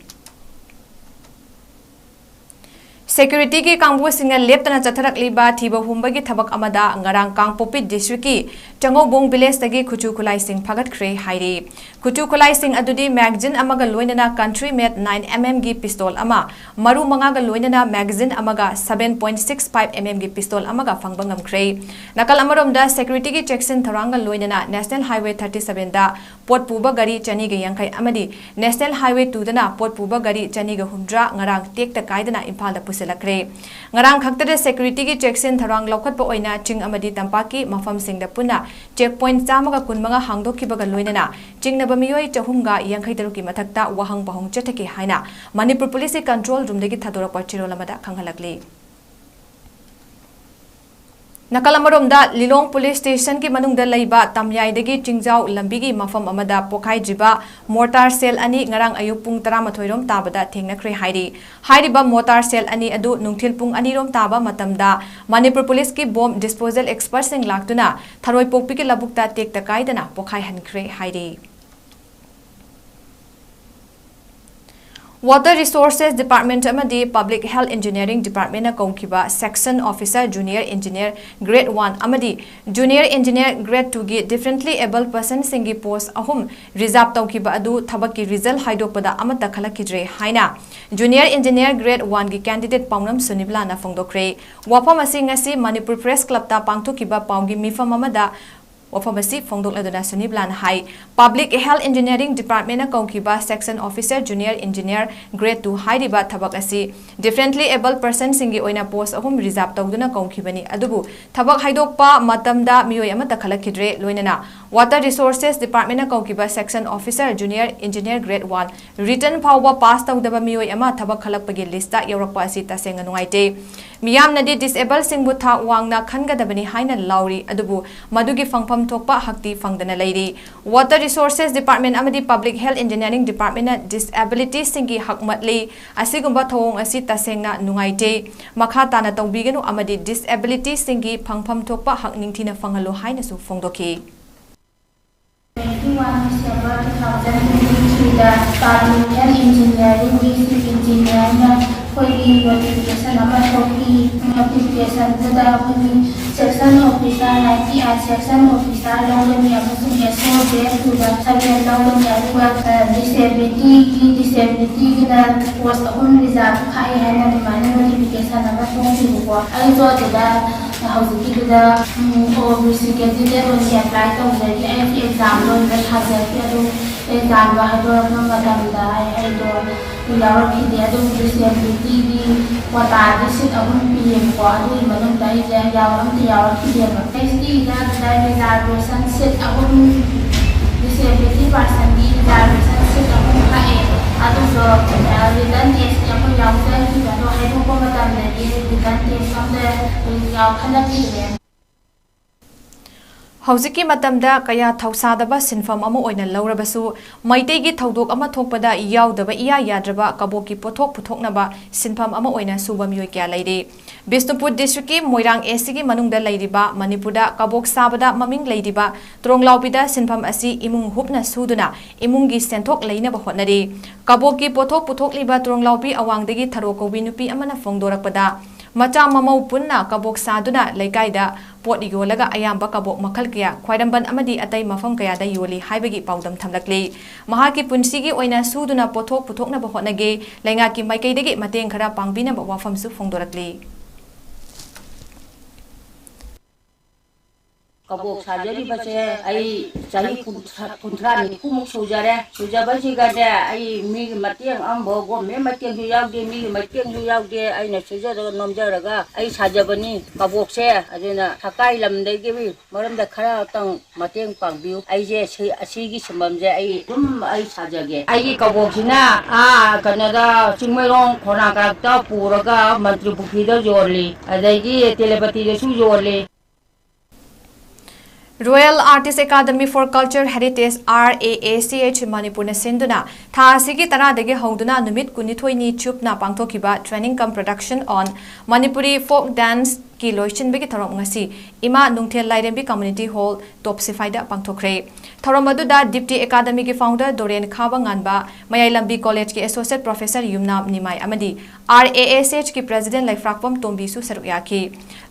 ꯁꯦꯀ꯭ꯌꯨꯔꯤꯇꯤꯒꯤ ꯀꯥꯡꯕꯨꯁꯤꯡꯅ ꯂꯦꯞꯇꯅ ꯆꯠꯊꯔꯛꯂꯤꯕ ꯊꯤꯕ ꯍꯨꯝꯕꯒꯤ ꯊꯕꯛ ꯑꯃꯗ ꯉꯔꯥꯡ ꯀꯥꯡꯄꯣꯛꯄꯤ ꯗꯤꯁꯇ꯭ꯔꯤꯛꯀꯤ ꯆꯉꯧꯕꯣꯡ ꯚꯤꯂꯦꯖꯇꯒꯤ ꯈꯨꯠꯁꯨ ꯈꯨꯠꯂꯥꯏꯁꯤꯡ ꯐꯥꯒꯠꯈ꯭ꯔꯦ ꯍꯥꯏꯔꯤ꯫ ꯈꯨꯠꯁꯨ ꯈꯨꯠꯂꯥꯏꯁꯤꯡ ꯑꯗꯨꯗꯤ ꯃꯦꯒꯥꯖꯤꯟ ꯑꯃꯒ ꯂꯣꯏꯅꯅ ꯀꯟꯇ꯭ꯔꯤ ꯃꯦꯗ ꯅꯥꯏꯟ ꯑꯦꯝ ꯑꯦꯝꯒꯤ ꯄꯤꯁꯇꯣꯜ ꯑꯃ, ꯃꯔꯨ ꯃꯉꯥꯒ ꯂꯣꯏꯅꯅ ꯃꯦꯒꯥꯖꯤꯟ ꯑꯃꯒ seven point six five mm ꯒꯤ ꯄꯤꯁꯇꯣꯜ ꯑꯃꯒ ꯐꯪꯕ ꯉꯝꯈ꯭ꯔꯦ꯫ ꯅꯥꯀꯜ ꯑꯃꯔꯣꯝꯗ ꯁꯦꯀ꯭ꯌꯨꯔꯤꯇꯤꯒꯤ ꯆꯦꯛꯁꯤꯟ ꯊꯧꯔꯥꯡꯒ ꯂꯣꯏꯅꯅ ꯅꯦꯁꯅꯦꯜ ꯍꯥꯏꯋꯦ thirty seven ꯗ ꯄꯣꯠ ꯄꯨꯕ ꯒꯥꯔꯤ ꯆꯅꯤꯒ ꯌꯥꯡꯈꯩ ꯑꯃꯗꯤ ꯅꯦꯁꯅꯦꯜ ꯍꯥꯏꯋꯦ two ꯗꯅ ꯄꯣꯠ ꯄꯨꯕ ꯒꯥꯔꯤ ꯆꯅꯤꯒ ꯍꯨꯝꯗ꯭ꯔꯥ ꯉꯔꯥꯡ ꯇꯦꯛꯇ ꯀꯥꯏꯗꯅ ꯏꯝꯐꯥꯜꯗ ꯄꯨꯁꯤꯜꯂꯛꯈ꯭ꯔꯦ꯫ ꯉꯔꯥꯡ ꯈꯛꯇꯗ ꯁꯦꯀ꯭ꯌꯨꯔꯤꯇꯤꯒꯤ ꯆꯦꯛꯁꯤꯟ ꯊꯧꯔꯥꯡ ꯂꯧꯈꯠꯄ ꯑꯣꯏꯅ ꯆꯤꯡ ꯑꯃꯗꯤ ꯇꯝꯄꯥꯛꯀꯤ ꯃꯐꯝꯁꯤꯡꯗ ꯄꯨꯟꯅ ꯆꯦꯛ ꯄꯣꯏꯟꯠ ꯆꯥꯝꯃꯒ ꯀꯨꯟꯃꯉꯥ ꯍꯥꯡꯗꯣꯛꯈꯤꯕꯒ ꯂꯣꯏꯅꯅ ꯆꯤꯡꯅꯕ ꯃꯤꯑꯣꯏ ꯆꯍꯨꯝꯒ ꯌꯥꯡꯈꯩ ꯇꯔꯨꯛꯀꯤ ꯃꯊꯛꯇ ꯋꯥꯍꯪ ꯄꯥꯎꯍꯪ ꯆꯠꯊꯈꯤ ꯍꯥꯏꯅ ꯃꯅꯤꯄꯨꯔ ꯄꯨꯂꯤꯁꯀꯤ ꯀꯟꯇ꯭ꯔꯣꯜ ꯔꯨꯝꯗꯒꯤ ꯊꯥꯗꯣꯔꯛꯄ ꯆꯦꯔꯣꯜ ꯑꯃꯗ ꯈꯪꯍꯜꯂꯛꯂꯤ꯫ ꯅꯥꯀꯜ ꯑꯃꯔꯣꯝꯗ, ꯂꯤꯂꯣꯡ ꯄꯨꯂꯤꯁ ꯁ꯭ꯇꯦꯁꯟꯒꯤ ꯃꯅꯨꯡꯗ ꯂꯩꯕ ꯇꯝꯌꯥꯏꯗꯒꯤ ꯆꯤꯡꯖꯥꯎ ꯂꯝꯕꯤꯒꯤ ꯃꯐꯝ ꯑꯃꯗ ꯄꯣꯈꯥꯏꯗ꯭ꯔꯤꯕ ꯃꯣꯔꯇꯥꯔ ꯁꯦꯜ ꯑꯅꯤ ꯉꯔꯥꯡ ꯑꯌꯨꯛ ꯄꯨꯡ ꯇꯔꯥꯃꯥꯊꯣꯏ ꯔꯣꯝ ꯇꯥꯕꯗ ꯊꯦꯡꯅꯈ꯭ꯔꯦ ꯍꯥꯏꯔꯤ꯫ ꯍꯥꯏꯔꯤꯕ ꯃꯣꯔꯇꯥꯔ ꯁꯦꯜ ꯑꯅꯤ ꯑꯗꯨ ꯅꯨꯡꯊꯤꯜ ꯄꯨꯡ ꯑꯅꯤ ꯔꯣꯝ ꯇꯥꯕ ꯃꯇꯝꯗ ꯃꯅꯤꯄꯨꯔ ꯄꯨꯂꯤꯁꯀꯤ ꯕꯣꯝ ꯗꯤꯁꯄꯣꯖꯦꯜ ꯑꯦꯛꯁꯄꯔꯠꯁꯤꯡ ꯂꯥꯛꯇꯨꯅ ꯊꯔꯣꯏꯄꯣꯛꯄꯤꯒꯤ ꯂꯧꯕꯨꯛꯇ ꯇꯦꯛꯇ ꯀꯥꯏꯗꯅ ꯄꯣꯈꯥꯏꯍꯟꯈ꯭ꯔꯦ ꯍꯥꯏꯔꯤ꯫ Water Resources Department ꯑꯃꯗꯤ Public Health Engineering Department ꯅ ꯀꯧꯈꯤꯕ Section Officer Junior Engineer Grade one ꯑꯃꯗꯤ Junior Engineer Grade two ꯒꯤ differently abled person ꯁꯤꯡꯒꯤ post ꯑꯍꯨꯝ reserve ꯇꯧꯈꯤꯕ ꯑꯗꯨ ꯊꯕꯛꯀꯤ result ꯍꯥꯏꯗꯣꯛꯄꯗ ꯑꯃꯠꯇ ꯈꯜꯂꯛꯈꯤꯗ꯭ꯔꯦ ꯍꯥꯏꯅ Junior Engineer Grade one ꯒꯤ candidate ꯄꯥꯎꯅꯝ ꯁꯨꯅꯤꯕꯂꯥꯅ ꯐꯣꯡꯗꯣꯛꯈ꯭ꯔꯦ꯫ ꯋꯥꯐꯝ ꯑꯁꯤ ꯉꯁꯤ ꯃꯅꯤꯄꯨꯔ Press Club ꯇ ꯄꯥꯡꯊꯣꯛꯈꯤꯕ ꯄꯥꯎꯒꯤ ꯃꯤꯐꯝ ꯑꯃꯗ ꯋꯥꯐꯝ ꯑꯁꯤ ꯐꯣꯡꯗꯣꯛꯂꯗꯨꯅ ꯁꯨꯅꯤꯕꯂꯥꯅ ꯍꯥꯏ, Public Health Engineering Department ꯅ ꯀꯧꯈꯤꯕ Section Officer Junior Engineer Grade two ꯍꯥꯏꯔꯤꯕ ꯊꯕꯛ ꯑꯁꯤ differently abled person ꯁꯤꯡꯒꯤ ꯑꯣꯏꯅ post ꯑꯍꯨꯝ reserve ꯇꯧꯗꯨꯅ ꯀꯧꯈꯤꯕꯅꯤ, ꯑꯗꯨꯕꯨ ꯊꯕꯛ ꯍꯥꯏꯗꯣꯛꯄ ꯃꯇꯝꯗ ꯃꯤꯑꯣꯏ ꯑꯃꯠꯇ ꯈꯜꯂꯛꯈꯤꯗ꯭ꯔꯦ꯫ ꯂꯣꯏꯅꯅ Water Resources Department ꯀꯧꯈꯤꯕ Section Officer Junior Engineer Grade one written ꯐꯥꯎꯕ ꯄꯥꯁ ꯇꯧꯗꯕ ꯃꯤꯑꯣꯏ ꯑꯃ ꯊꯕꯛ ꯈꯜꯂꯛꯄꯒꯤ ꯂꯤꯁꯇ ꯌꯥꯎꯔꯛꯄ ꯑꯁꯤ ꯇꯁꯦꯡꯅ ꯅꯨꯡꯉꯥꯏꯇꯦ꯫ ꯃꯤꯌꯥꯝꯅꯗꯤ ꯗꯤꯁꯑꯦꯕꯜꯁꯤꯡꯕꯨ ꯊꯥꯛ ꯋꯥꯡꯅ ꯈꯟꯒꯗꯕꯅꯤ ꯍꯥꯏꯅ ꯂꯥꯎꯔꯤ, ꯑꯗꯨꯕꯨ ꯃꯗꯨꯒꯤ ꯐꯪꯐꯝ ꯊꯣꯛꯄ ꯍꯛꯇꯤ ꯐꯪꯗꯅ ꯂꯩꯔꯤ꯫ Water Resources Department ꯑꯃꯗꯤ Public Health Engineering Departmentꯅ ꯗꯤꯁꯑꯦꯕꯤꯂꯤꯇꯤꯁꯤꯡꯒꯤ ꯍꯛ ꯃꯠꯂꯤ꯫ ꯑꯁꯤꯒꯨꯝꯕ ꯊꯧꯑꯣꯡ ꯑꯁꯤ ꯇꯁꯦꯡꯅ ꯅꯨꯡꯉꯥꯏꯇꯦ꯫ ꯃꯈꯥ ꯇꯥꯅ ꯇꯧꯕꯤꯒꯅꯨ ꯑꯃꯗꯤ ꯗꯤꯁꯑꯦꯕꯤꯂꯤꯇꯤꯁꯤꯡꯒꯤ ꯐꯪꯐꯝ ꯊꯣꯛꯄ ꯍꯛ ꯅꯤꯡꯊꯤꯅ ꯐꯪꯍꯜꯂꯨ ꯍꯥꯏꯅꯁꯨ ꯐꯣꯡꯗꯣꯛꯈꯤ꯫ Twenty one December two thousand twenty three ꯗ Department Engineering District Engineerꯅ ꯑꯩꯈꯣꯏꯒꯤ notification ꯑꯃ ꯊꯣꯛꯈꯤ꯫ Notificationꯗꯨꯗ ꯑꯩꯈꯣꯏꯒꯤ Section Officer ninety eight Section Officer ꯂꯧꯒꯅꯤ ꯑꯃꯁꯨꯡ S O J two ꯗ seven ꯂꯧꯒꯅꯤ, ꯑꯗꯨꯒ disabilityꯒꯤ disabilityꯒꯤꯅ post ꯑꯍꯨꯝ reserve ꯈꯥꯛꯑꯦ ꯍꯥꯏꯅ ꯑꯗꯨꯃꯥꯏꯅ notification ꯑꯃ ꯊꯣꯛꯈꯤꯕꯀꯣ꯫ ꯑꯩꯁꯨ ꯑꯗꯨꯗ ꯍꯧꯖꯤꯛꯀꯤꯗꯨꯗ O B C candidate ꯑꯣꯏꯅ apply ꯇꯧꯖꯈꯤ꯫ ꯑꯩꯒꯤ exam ꯂꯣꯏꯅ ꯊꯥꯖꯈꯤ꯫ ꯑꯗꯨ examꯗꯣ ꯍꯥꯏꯗꯣꯔꯛꯄ ꯃꯇꯝꯗ ꯑꯩ ꯑꯩꯗꯣ ꯌꯥꯎꯔꯛꯈꯤꯗꯦ꯫ ꯑꯗꯨꯕꯨ disabilityꯒꯤ quotaꯗꯤ seat ꯑꯍꯨꯝ ꯄꯤꯌꯦꯕꯀꯣ꯫ ꯑꯗꯨꯒꯤ ꯃꯅꯨꯡꯗ ꯑꯩꯁꯦ ꯌꯥꯎ-, ꯑꯝꯇ ꯌꯥꯎꯔꯛꯈꯤꯗꯦꯕ꯫ STꯗ ꯑꯗꯨꯗ reservation seat ꯑꯍꯨꯝ, disability personꯒꯤ reservation seat ꯑꯍꯨꯝ ꯈꯥꯛꯑꯦ꯫ ꯑꯗꯨꯗꯣ written testꯀꯤ ꯑꯩꯈꯣꯏ ꯌꯥꯎꯖꯈꯤꯕ ꯑꯗꯣ ꯍꯥꯏꯗꯣꯛꯄ ꯃꯇꯝꯗꯗꯤ written test ꯑꯝꯇ ꯌꯥꯎ-, ꯈꯜꯂꯛꯈꯤꯗ꯭ꯔꯦ꯫ ꯍꯧꯖꯤꯛꯀꯤ ꯃꯇꯝꯗ ꯀꯌꯥ ꯊꯧꯁꯥꯗꯕ ꯁꯤꯟꯐꯝ ꯑꯃ ꯑꯣꯏꯅ ꯂꯧꯔꯕꯁꯨ, ꯃꯩꯇꯩꯒꯤ ꯊꯧꯗꯣꯛ ꯑꯃ ꯊꯣꯛꯄꯗ ꯌꯥꯎꯗꯕ ꯏꯌꯥ ꯌꯥꯗ꯭ꯔꯕ ꯀꯕꯣꯛꯀꯤ ꯄꯣꯠꯊꯣꯛ ꯄꯨꯊꯣꯛꯅꯕ ꯁꯤꯟꯐꯝ ꯑꯃ ꯑꯣꯏꯅ ꯁꯨꯕ ꯃꯤꯑꯣꯏ ꯀꯌꯥ ꯂꯩꯔꯤ꯫ ꯕꯤꯁꯅꯨꯄꯨꯔ districtꯀꯤ ꯃꯣꯏꯔꯥꯡ Sꯒꯤ ꯃꯅꯨꯡꯗ ꯂꯩꯔꯤꯕ, ꯃꯅꯤꯄꯨꯔꯗ ꯀꯕꯣꯛ ꯁꯥꯕꯗ ꯃꯃꯤꯡ ꯂꯩꯔꯤꯕ ꯇ꯭ꯔꯣꯡꯂꯥꯎꯕꯤꯗ ꯁꯤꯟꯐꯝ ꯑꯁꯤ ꯏꯃꯨꯡ ꯍꯨꯞꯅ ꯁꯨꯗꯨꯅ ꯏꯃꯨꯡꯒꯤ ꯁꯦꯟꯊꯣꯛ ꯂꯩꯅꯕ ꯍꯣꯠꯅꯔꯤ꯫ ꯀꯕꯣꯛꯀꯤ ꯄꯣꯠꯊꯣꯛ ꯄꯨꯊꯣꯛꯂꯤꯕ ꯇ꯭ꯔꯣꯡꯂꯥꯎꯕꯤ ꯑꯋꯥꯡꯗꯒꯤ ꯊꯔꯣ ꯀꯧꯕꯤ ꯅꯨꯄꯤ ꯑꯃꯅ ꯐꯣꯡꯗꯣꯔꯛꯄꯗ, ꯃꯆꯥ ꯃꯃꯧ ꯄꯨꯟꯅ ꯀꯕꯣꯛ ꯁꯥꯗꯨꯅ ꯂꯩꯀꯥꯏꯗ ꯄꯣꯠ ꯌꯣꯜꯂꯒ ꯑꯌꯥꯝꯕ ꯀꯕꯣꯛ ꯃꯈꯜ ꯀꯌꯥ, ꯈ꯭ꯋꯥꯏꯔꯝꯕꯟ ꯑꯃꯗꯤ ꯑꯇꯩ ꯃꯐꯝ ꯀꯌꯥꯗ ꯌꯣꯜꯂꯤ ꯍꯥꯏꯕꯒꯤ ꯄꯥꯎꯗꯝ ꯊꯝꯂꯛꯂꯤ꯫ ꯃꯍꯥꯛꯀꯤ ꯄꯨꯟꯁꯤꯒꯤ ꯑꯣꯏꯅ ꯁꯨꯗꯨꯅ ꯄꯣꯠꯊꯣꯛ ꯄꯨꯊꯣꯛꯅꯕ ꯍꯣꯠꯅꯒꯦ, ꯂꯩꯉꯥꯛꯀꯤ ꯃꯥꯏꯀꯩꯗꯒꯤ ꯃꯇꯦꯡ ꯈꯔ ꯄꯥꯡꯕꯤꯅꯕ ꯋꯥꯐꯝꯁꯨ ꯐꯣꯡꯗꯣꯔꯛꯂꯤ꯫ ꯀꯕꯣꯛ ꯁꯥꯖꯔꯤꯕꯁꯦ ꯑꯩ ꯆꯍꯤ ꯀꯨꯟꯊ꯭ꯔꯥ, ꯀꯨꯟꯊ꯭ꯔꯥ ꯅꯤꯐꯨꯃꯨꯛ ꯁꯨꯖꯔꯦ꯫ ꯁꯨꯖꯕꯁꯤꯒꯅꯦ, ꯑꯩ ꯃꯤꯒꯤ ꯃꯇꯦꯡ ꯑꯃꯐꯥꯎ, ꯒꯣꯔꯃꯦꯟ ꯃꯇꯦꯡꯁꯨ ꯌꯥꯎꯗꯦ, ꯃꯤꯒꯤ ꯃꯇꯦꯡꯁꯨ ꯌꯥꯎꯗꯦ꯫ ꯑꯩꯅ ꯁꯨꯖꯔꯒ ꯅꯣꯝꯖꯔꯒ ꯑꯩ ꯁꯥꯖꯕꯅꯤ ꯀꯕꯣꯛꯁꯦ꯫ ꯑꯗꯨꯅ ꯁꯔꯀꯥꯔꯒꯤ ꯂꯝꯗꯒꯤ ꯃꯔꯝꯗ ꯈꯔꯇꯪ ꯃꯇꯦꯡ ꯄꯥꯡꯕꯤꯌꯨ꯫ ꯑꯩꯁꯦ ꯁꯤ, ꯑꯁꯤꯒꯤ ꯁꯤꯟꯐꯝꯁꯦ ꯑꯩ ꯑꯗꯨꯝ ꯑꯩ ꯁꯥꯖꯒꯦ꯫ ꯑꯩꯒꯤ ꯀꯕꯣꯛꯁꯤꯅ, ꯑꯥ, ꯀꯩꯅꯣꯗ, ꯆꯤꯡꯃꯩꯔꯣꯡ ꯈꯣꯡꯅꯥꯡ ꯀꯥꯔꯛꯇ ꯄꯨꯔꯒ ꯃꯟꯇ꯭ꯔꯤ ꯄꯨꯈ꯭ꯔꯤꯗ ꯌꯣꯜꯂꯤ, ꯑꯗꯒꯤ ꯇꯦꯂꯄꯇꯤꯗꯁꯨ ꯌꯣꯜꯂꯤ꯫ Royal Artist Academy for Culture Heritage, R A A C H, ꯃꯅꯤꯄꯨꯔꯅ ꯁꯤꯟꯗꯨꯅ ꯊꯥ ꯑꯁꯤꯒꯤ ꯇꯔꯥꯗꯒꯤ ꯍꯧꯗꯨꯅ ꯅꯨꯃꯤꯠ ꯀꯨꯟꯅꯤꯊꯣꯏꯅꯤ ꯆꯨꯞꯅ ꯄꯥꯡꯊꯣꯛꯈꯤꯕ Training cum Production on Manipuri Folk Dance ꯀꯤ ꯂꯣꯏꯁꯤꯟꯕꯒꯤ ꯊꯧꯔꯝ ꯉꯁꯤ ꯏꯃꯥ ꯅꯨꯡꯊꯦꯜ ꯂꯥꯏꯔꯦꯝꯕꯤ Community Hall, ꯇꯣꯞ ꯁꯤꯐꯥꯏꯗ ꯄꯥꯡꯊꯣꯛꯈ꯭ꯔꯦ꯫ ꯊꯧꯔꯝ ꯑꯗꯨꯗ ꯗꯤꯞꯇꯤ ꯑꯦꯀꯥꯗꯃꯤꯒꯤ founder ꯗꯣꯔꯦꯟ ꯈꯥꯕꯉꯥꯟꯕ, ꯃꯌꯥꯏ ꯂꯝꯕꯤ ꯀꯣꯂꯦꯖꯀꯤ associate professor ꯌꯨꯝꯅꯥꯝ ꯅꯤꯃꯥꯏ ꯑꯃꯗꯤ R A A C H ꯀꯤ president ꯂꯩꯐ꯭ꯔꯥꯛꯄꯝ ꯇꯣꯝꯕꯤꯁꯨ ꯁꯔꯨꯛ ꯌꯥꯈꯤ꯫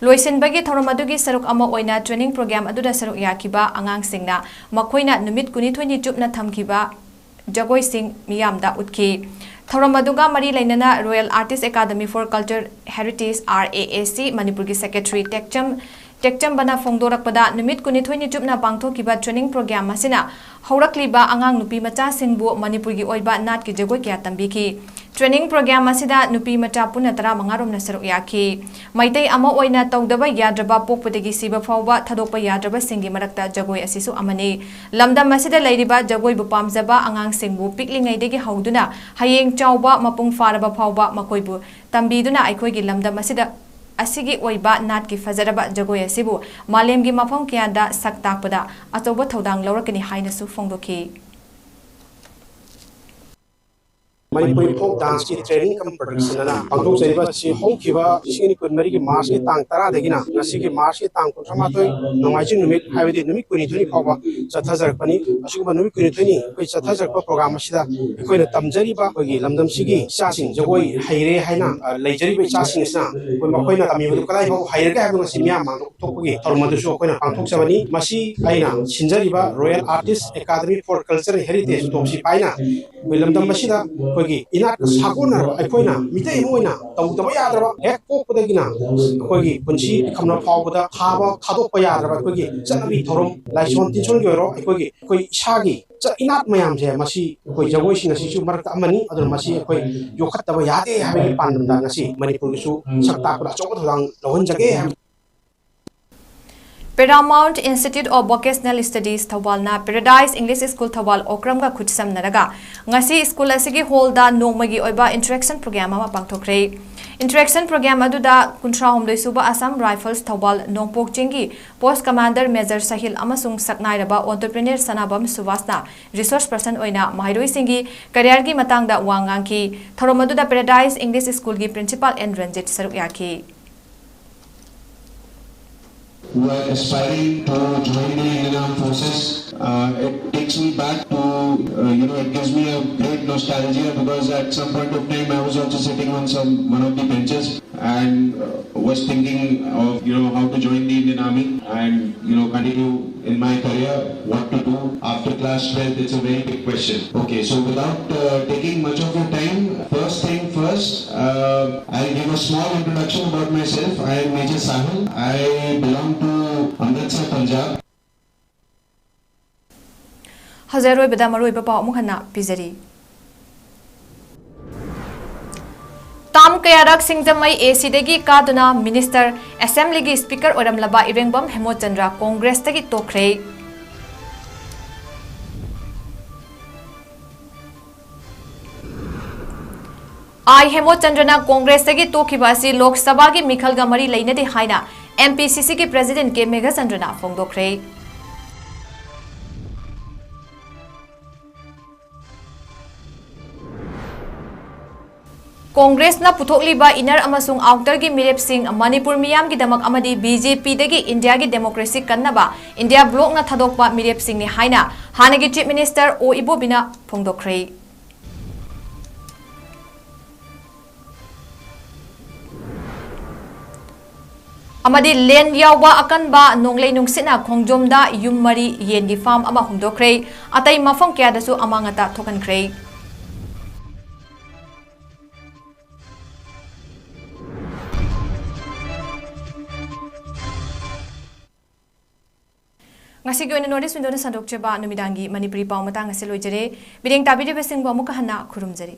ꯂꯣꯏꯁꯤꯟꯕꯒꯤ ꯊꯧꯔꯝ ꯑꯗꯨꯒꯤ ꯁꯔꯨꯛ ꯑꯃ ꯑꯣꯏꯅ training program ꯑꯗꯨꯗ ꯁꯔꯨꯛ ꯌꯥꯈꯤꯕ ꯑꯉꯥꯡꯁꯤꯡꯅ ꯃꯈꯣꯏꯅ ꯅꯨꯃꯤꯠ ꯀꯨꯟꯅꯤꯊꯣꯏꯅꯤ ꯆꯨꯞꯅ ꯊꯝꯈꯤꯕ ꯖꯒꯣꯏꯁꯤꯡ ꯃꯤꯌꯥꯝꯗ ꯎꯠꯈꯤ꯫ ꯊꯧꯔꯝ ꯑꯗꯨꯒ ꯃꯔꯤ ꯂꯩꯅꯅ Royal Artist Academy for Culture Heritage, R A A C, ꯃꯅꯤꯄꯨꯔꯒꯤ secretary ꯇꯦꯛꯆꯝ, ꯇꯦꯛꯆꯝꯕꯅ ꯐꯣꯡꯗꯣꯔꯛꯄꯗ, ꯅꯨꯃꯤꯠ ꯀꯨꯟꯅꯤꯊꯣꯏꯅꯤ ꯆꯨꯞꯅ ꯄꯥꯡꯊꯣꯛꯈꯤꯕ training program ꯑꯁꯤꯅ ꯍꯧꯔꯛꯂꯤꯕ ꯑꯉꯥꯡ ꯅꯨꯄꯤ ꯃꯆꯥꯁꯤꯡꯕꯨ ꯃꯅꯤꯄꯨꯔꯒꯤ ꯑꯣꯏꯕ ꯅꯥꯠꯀꯤ ꯖꯒꯣꯏ ꯀꯌꯥ ꯇꯝꯕꯤꯈꯤ꯫ Training program ꯑꯁꯤꯗ ꯅꯨꯄꯤ ꯃꯆꯥ ꯄꯨꯟꯅ ꯇꯔꯥꯃꯉꯥ ꯔꯣꯝꯅ ꯁꯔꯨꯛ ꯌꯥꯈꯤ꯫ ꯃꯩꯇꯩ ꯑꯃ ꯑꯣꯏꯅ ꯇꯧꯗꯕ ꯌꯥꯗ꯭ꯔꯕ, ꯄꯣꯛꯄꯗꯒꯤ ꯁꯤꯕ ꯐꯥꯎꯕ ꯊꯥꯗꯣꯛꯄ ꯌꯥꯗ꯭ꯔꯕꯁꯤꯡꯒꯤ ꯃꯔꯛꯇ ꯖꯒꯣꯏ ꯑꯁꯤꯁꯨ ꯑꯃꯅꯤ꯫ ꯂꯝꯗꯝ ꯑꯁꯤꯗ ꯂꯩꯔꯤꯕ ꯖꯒꯣꯏꯕꯨ ꯄꯥꯝꯖꯕ ꯑꯉꯥꯡꯁꯤꯡꯕꯨ ꯄꯤꯛꯂꯤꯉꯩꯗꯒꯤ ꯍꯧꯗꯨꯅ ꯍꯌꯦꯡ ꯆꯥꯎꯕ ꯃꯄꯨꯡ ꯐꯥꯔꯕ ꯐꯥꯎꯕ ꯃꯈꯣꯏꯕꯨ ꯇꯝꯕꯤꯗꯨꯅ ꯑꯩꯈꯣꯏꯒꯤ ꯂꯝꯗꯝ ꯑꯁꯤꯗ, ꯑꯁꯤꯒꯤ ꯑꯣꯏꯕ ꯅꯥꯠꯀꯤ ꯐꯖꯔꯕ ꯖꯒꯣꯏ ꯑꯁꯤꯕꯨ ꯃꯥꯂꯦꯝꯒꯤ ꯃꯐꯝ ꯀꯌꯥꯗ ꯁꯛ ꯇꯥꯛꯄꯗ ꯑꯆꯧꯕ ꯊꯧꯗꯥꯡ ꯂꯧꯔꯛꯀꯅꯤ ꯍꯥꯏꯅꯁꯨ ꯐꯣꯡꯗꯣꯛꯈꯤ꯫ ꯃꯅꯤꯄꯨꯔꯤ folk dance ꯀꯤ training cum production ꯑꯅ ꯄꯥꯡꯊꯣꯛꯆꯔꯤꯕ ꯑꯁꯤ ꯍꯧꯈꯤꯕ ꯂꯤꯁꯤꯡ ꯑꯅꯤ ꯀꯨꯟꯃꯔꯤꯒꯤ March ꯀꯤ ꯇꯥꯡ ꯇꯔꯥꯗꯒꯤꯅ ꯉꯁꯤꯒꯤ March ꯀꯤ ꯇꯥꯡ ꯀꯨꯟꯊ꯭ꯔꯥꯃꯥꯊꯣꯏ ꯅꯣꯡꯃꯥꯏꯖꯤꯡ ꯅꯨꯃꯤꯠ, ꯍꯥꯏꯕꯗꯤ ꯅꯨꯃꯤꯠ ꯀꯨꯟꯅꯤꯊꯣꯏꯅꯤ ꯐꯥꯎꯕ ꯆꯠꯊꯖꯔꯛꯄꯅꯤ꯫ ꯑꯁꯤꯒꯨꯝꯕ ꯅꯨꯃꯤꯠ ꯀꯨꯟꯅꯤꯊꯣꯏꯅꯤ ꯑꯩꯈꯣꯏ ꯆꯠꯊꯖꯔꯛꯄ program ꯑꯁꯤꯗ ꯑꯩꯈꯣꯏꯅ ꯇꯝꯖꯔꯤꯕ ꯑꯩꯈꯣꯏꯒꯤ ꯂꯝꯗꯝꯁꯤꯒꯤ ꯏꯆꯥꯁꯤꯡ, ꯖꯒꯣꯏ ꯍꯩꯔꯦ ꯍꯥꯏꯅ, ꯑ, ꯂꯩꯖꯔꯤꯕ ꯏꯆꯥꯁꯤꯡ ꯑꯁꯤꯅ ꯑꯩꯈꯣꯏ ꯃꯈꯣꯏꯅ ꯇꯝꯃꯤꯕꯗꯨ ꯀꯗꯥꯏ ꯐꯥꯎ ꯍꯩꯔꯒꯦ ꯍꯥꯏꯕꯗꯨ ꯉꯁꯤ ꯃꯤꯌꯥꯝ ꯃꯥꯡꯗ ꯎꯠꯊꯣꯛꯄꯒꯤ ꯊꯧꯔꯝ ꯑꯗꯨꯁꯨ ꯑꯩꯈꯣꯏꯅ ꯄꯥꯡꯊꯣꯛꯆꯕꯅꯤ꯫ ꯃꯁꯤ ꯑꯩꯅ ꯁꯤꯟꯖꯔꯤꯕ Royal Artist Academy for Culture Heritage, ꯇꯣꯞ ꯁꯤꯐꯥꯏꯅ ꯑꯩꯈꯣꯏ ꯂꯝꯗꯝ ꯑꯁꯤꯗ ꯑꯩꯈꯣꯏ ꯏꯅꯥꯠꯀ ꯁꯥꯒꯣꯟꯅꯔꯕ ꯑꯩꯈꯣꯏꯅ ꯃꯤꯇꯩ ꯑꯃ ꯑꯣꯏꯅ ꯇꯧꯗꯕ ꯌꯥꯗ꯭ꯔꯕ, ꯍꯦꯛ ꯄꯣꯛꯄꯗꯒꯤꯅ ꯑꯩꯈꯣꯏꯒꯤ ꯄꯨꯟꯁꯤ ꯄꯤꯈꯝꯅ ꯐꯥꯎꯕꯗ ꯊꯥꯕ ꯊꯥꯗꯣꯛꯄ ꯌꯥꯗ꯭ꯔꯕ ꯑꯩꯈꯣꯏꯒꯤ ꯆꯠꯅꯕꯤ ꯊꯧꯔꯝ, ꯂꯥꯏꯁꯣꯟ ꯇꯤꯟꯁꯣꯟꯒꯤ ꯑꯣꯏꯔꯣ, ꯑꯩꯈꯣꯏꯒꯤ, ꯑꯩꯈꯣꯏ ꯏꯁꯥꯒꯤ ꯆꯠ ꯏꯅꯥꯠ ꯃꯌꯥꯝꯁꯦ, ꯃꯁꯤ ꯑꯩꯈꯣꯏ ꯖꯒꯣꯏꯁꯤꯡ ꯑꯁꯤꯁꯨ ꯃꯔꯛꯇ ꯑꯃꯅꯤ꯫ ꯑꯗꯨꯅ ꯃꯁꯤ ꯑꯩꯈꯣꯏ ꯌꯣꯛꯈꯠꯇꯕ ꯌꯥꯗꯦ ꯍꯥꯏꯕꯒꯤ ꯄꯥꯟꯗꯝꯗ ꯉꯁꯤ ꯃꯅꯤꯄꯨꯔꯒꯤꯁꯨ ꯁꯛ ꯇꯥꯛꯄꯗ ꯑꯆꯧꯕ ꯊꯧꯗꯥꯡ ꯂꯧꯍꯟꯖꯒꯦ ꯍꯥꯏꯕ꯫ Paramount Institute of Vocational Studies ꯊꯧꯕꯥꯜꯅ Paradise English School Thoubal ꯑꯣꯀ꯭ꯔꯝꯒ ꯈꯨꯠꯁꯝꯅꯔꯒ ꯉꯁꯤ ꯁ꯭ꯀꯨꯜ ꯑꯁꯤꯒꯤ ꯍꯣꯜꯗ ꯅꯣꯡꯃꯒꯤ ꯑꯣꯏꯕ interaction program ꯑꯃ ꯄꯥꯡꯊꯣꯛꯈ꯭ꯔꯦ꯫ Interaction program ꯑꯗꯨꯗ ꯀꯨꯟꯊ꯭ꯔꯥꯍꯨꯝꯗꯣꯏ ꯁꯨꯕ Assam Rifles ꯊꯧꯕꯥꯜ ꯅꯣꯡꯄꯣꯛ ꯆꯤꯡꯒꯤ Post Commander Major ꯁꯍꯤꯜ ꯑꯃꯁꯨꯡ ꯁꯛꯅꯥꯏꯔꯕ entrepreneur ꯁꯅꯥꯕꯝ ꯁꯨꯕꯥꯁꯅ resource person ꯑꯣꯏꯅ ꯃꯍꯩꯔꯣꯏꯁꯤꯡꯒꯤ careerꯒꯤ ꯃꯇꯥꯡꯗ ꯋꯥ ꯉꯥꯡꯈꯤ꯫ ꯊꯧꯔꯝ ꯑꯗꯨꯗ Paradise English Schoolꯒꯤ Principal N Ranjit ꯁꯔꯨꯛ ꯌꯥꯈꯤ꯫ Who are aspiring to join the Indian Armed Forces. Uh, it takes me back to, uh, you know, it gives me a great nostalgia, because at some point of time I was also sitting on some, one of the benches and, uh, was thinking of, you know, how to join the Indian Army and, you know, continue in my career, what to do after class twelfth. It's a very big question. Okay, so without, uh, taking much of your time, first thing first, uh, I'll give a small introduction about myself. I am Major Sahil. I belong to Amritsar, Punjab. ꯍꯧꯖꯤꯛ ꯑꯔꯣꯏꯕꯗ ꯃꯔꯨꯑꯣꯏꯕ ꯄꯥꯎ ꯑꯃꯨꯛ ꯍꯟꯅ ꯄꯤꯖꯔꯤ꯫ ꯇꯥꯝ ꯀꯌꯥꯔꯛ ꯁꯤꯡꯖꯃꯩ ACꯗꯒꯤ ꯀꯥꯗꯨꯅ minister, assemblyꯒꯤ speaker ꯑꯣꯏꯔꯝꯂꯕ ꯏꯔꯦꯡꯕꯝ ꯍꯦꯃꯣꯆꯟꯗ꯭ꯔ Congressꯇꯒꯤ ꯇꯣꯛꯈ꯭ꯔꯦ꯫ ꯑꯥꯏ ꯍꯦꯃꯣꯆꯟꯗ꯭ꯔꯅ Congressꯇꯒꯤ ꯇꯣꯛꯈꯤꯕ ꯑꯁꯤ ꯂꯣꯛ ꯁꯚꯥꯒꯤ ꯃꯤꯈꯜꯒ ꯃꯔꯤ ꯂꯩꯅꯗꯦ ꯍꯥꯏꯅ MPCCꯒꯤ President ꯀꯦ ꯃꯦꯘꯆꯟꯗ꯭ꯔꯅ ꯐꯣꯡꯗꯣꯛꯈ꯭ꯔꯦ꯫ Congressꯅ ꯄꯨꯊꯣꯛꯂꯤꯕ inner ꯑꯃꯁꯨꯡ outerꯒꯤ ꯃꯤꯔꯦꯞꯁꯤꯡ ꯃꯅꯤꯄꯨꯔ ꯃꯤꯌꯥꯝꯒꯤꯗꯃꯛ ꯑꯃꯗꯤ BJPꯗꯒꯤ Indiaꯒꯤ democracy ꯀꯟꯅꯕ India blocꯅ ꯊꯥꯗꯣꯛꯄ ꯃꯤꯔꯦꯞꯁꯤꯡꯅꯤ ꯍꯥꯏꯅ ꯍꯥꯟꯅꯒꯤ Chief Minister ꯑꯣ ꯏꯕꯣꯕꯤꯅ ꯐꯣꯡꯗꯣꯛꯈ꯭ꯔꯦ꯫ ꯑꯃꯗꯤ ꯂꯦꯟ ꯌꯥꯎꯕ ꯑꯀꯟꯕ ꯅꯣꯡꯂꯩ ꯅꯨꯡꯁꯤꯠꯅ ꯈꯣꯡꯖꯣꯝꯗ ꯌꯨꯝ ꯃꯔꯤ, ꯌꯦꯟꯒꯤ farm ꯑꯃ ꯍꯨꯝꯗꯣꯛꯈ꯭ꯔꯦ꯫ ꯑꯇꯩ ꯃꯐꯝ ꯀꯌꯥꯗꯁꯨ ꯑꯃꯥꯡ ꯑꯇꯥ ꯊꯣꯛꯍꯟꯈ꯭ꯔꯦ꯫ ꯉꯁꯤꯒꯤ ꯑꯣꯏꯅ North East Window ꯅ ꯁꯟꯗꯣꯛꯆꯕ ꯅꯨꯃꯤꯗꯥꯡꯒꯤ ꯃꯅꯤꯄꯨꯔꯤ ꯄꯥꯎ ꯃꯇꯥꯡ ꯑꯁꯤ ꯂꯣꯏꯖꯔꯦ꯫ ꯃꯤꯠꯌꯦꯡ ꯇꯥꯕꯤꯔꯤꯕꯁꯤꯡꯕꯨ ꯑꯃꯨꯛꯀ ꯍꯟꯅ ꯈꯨꯔꯨꯝꯖꯔꯤ꯫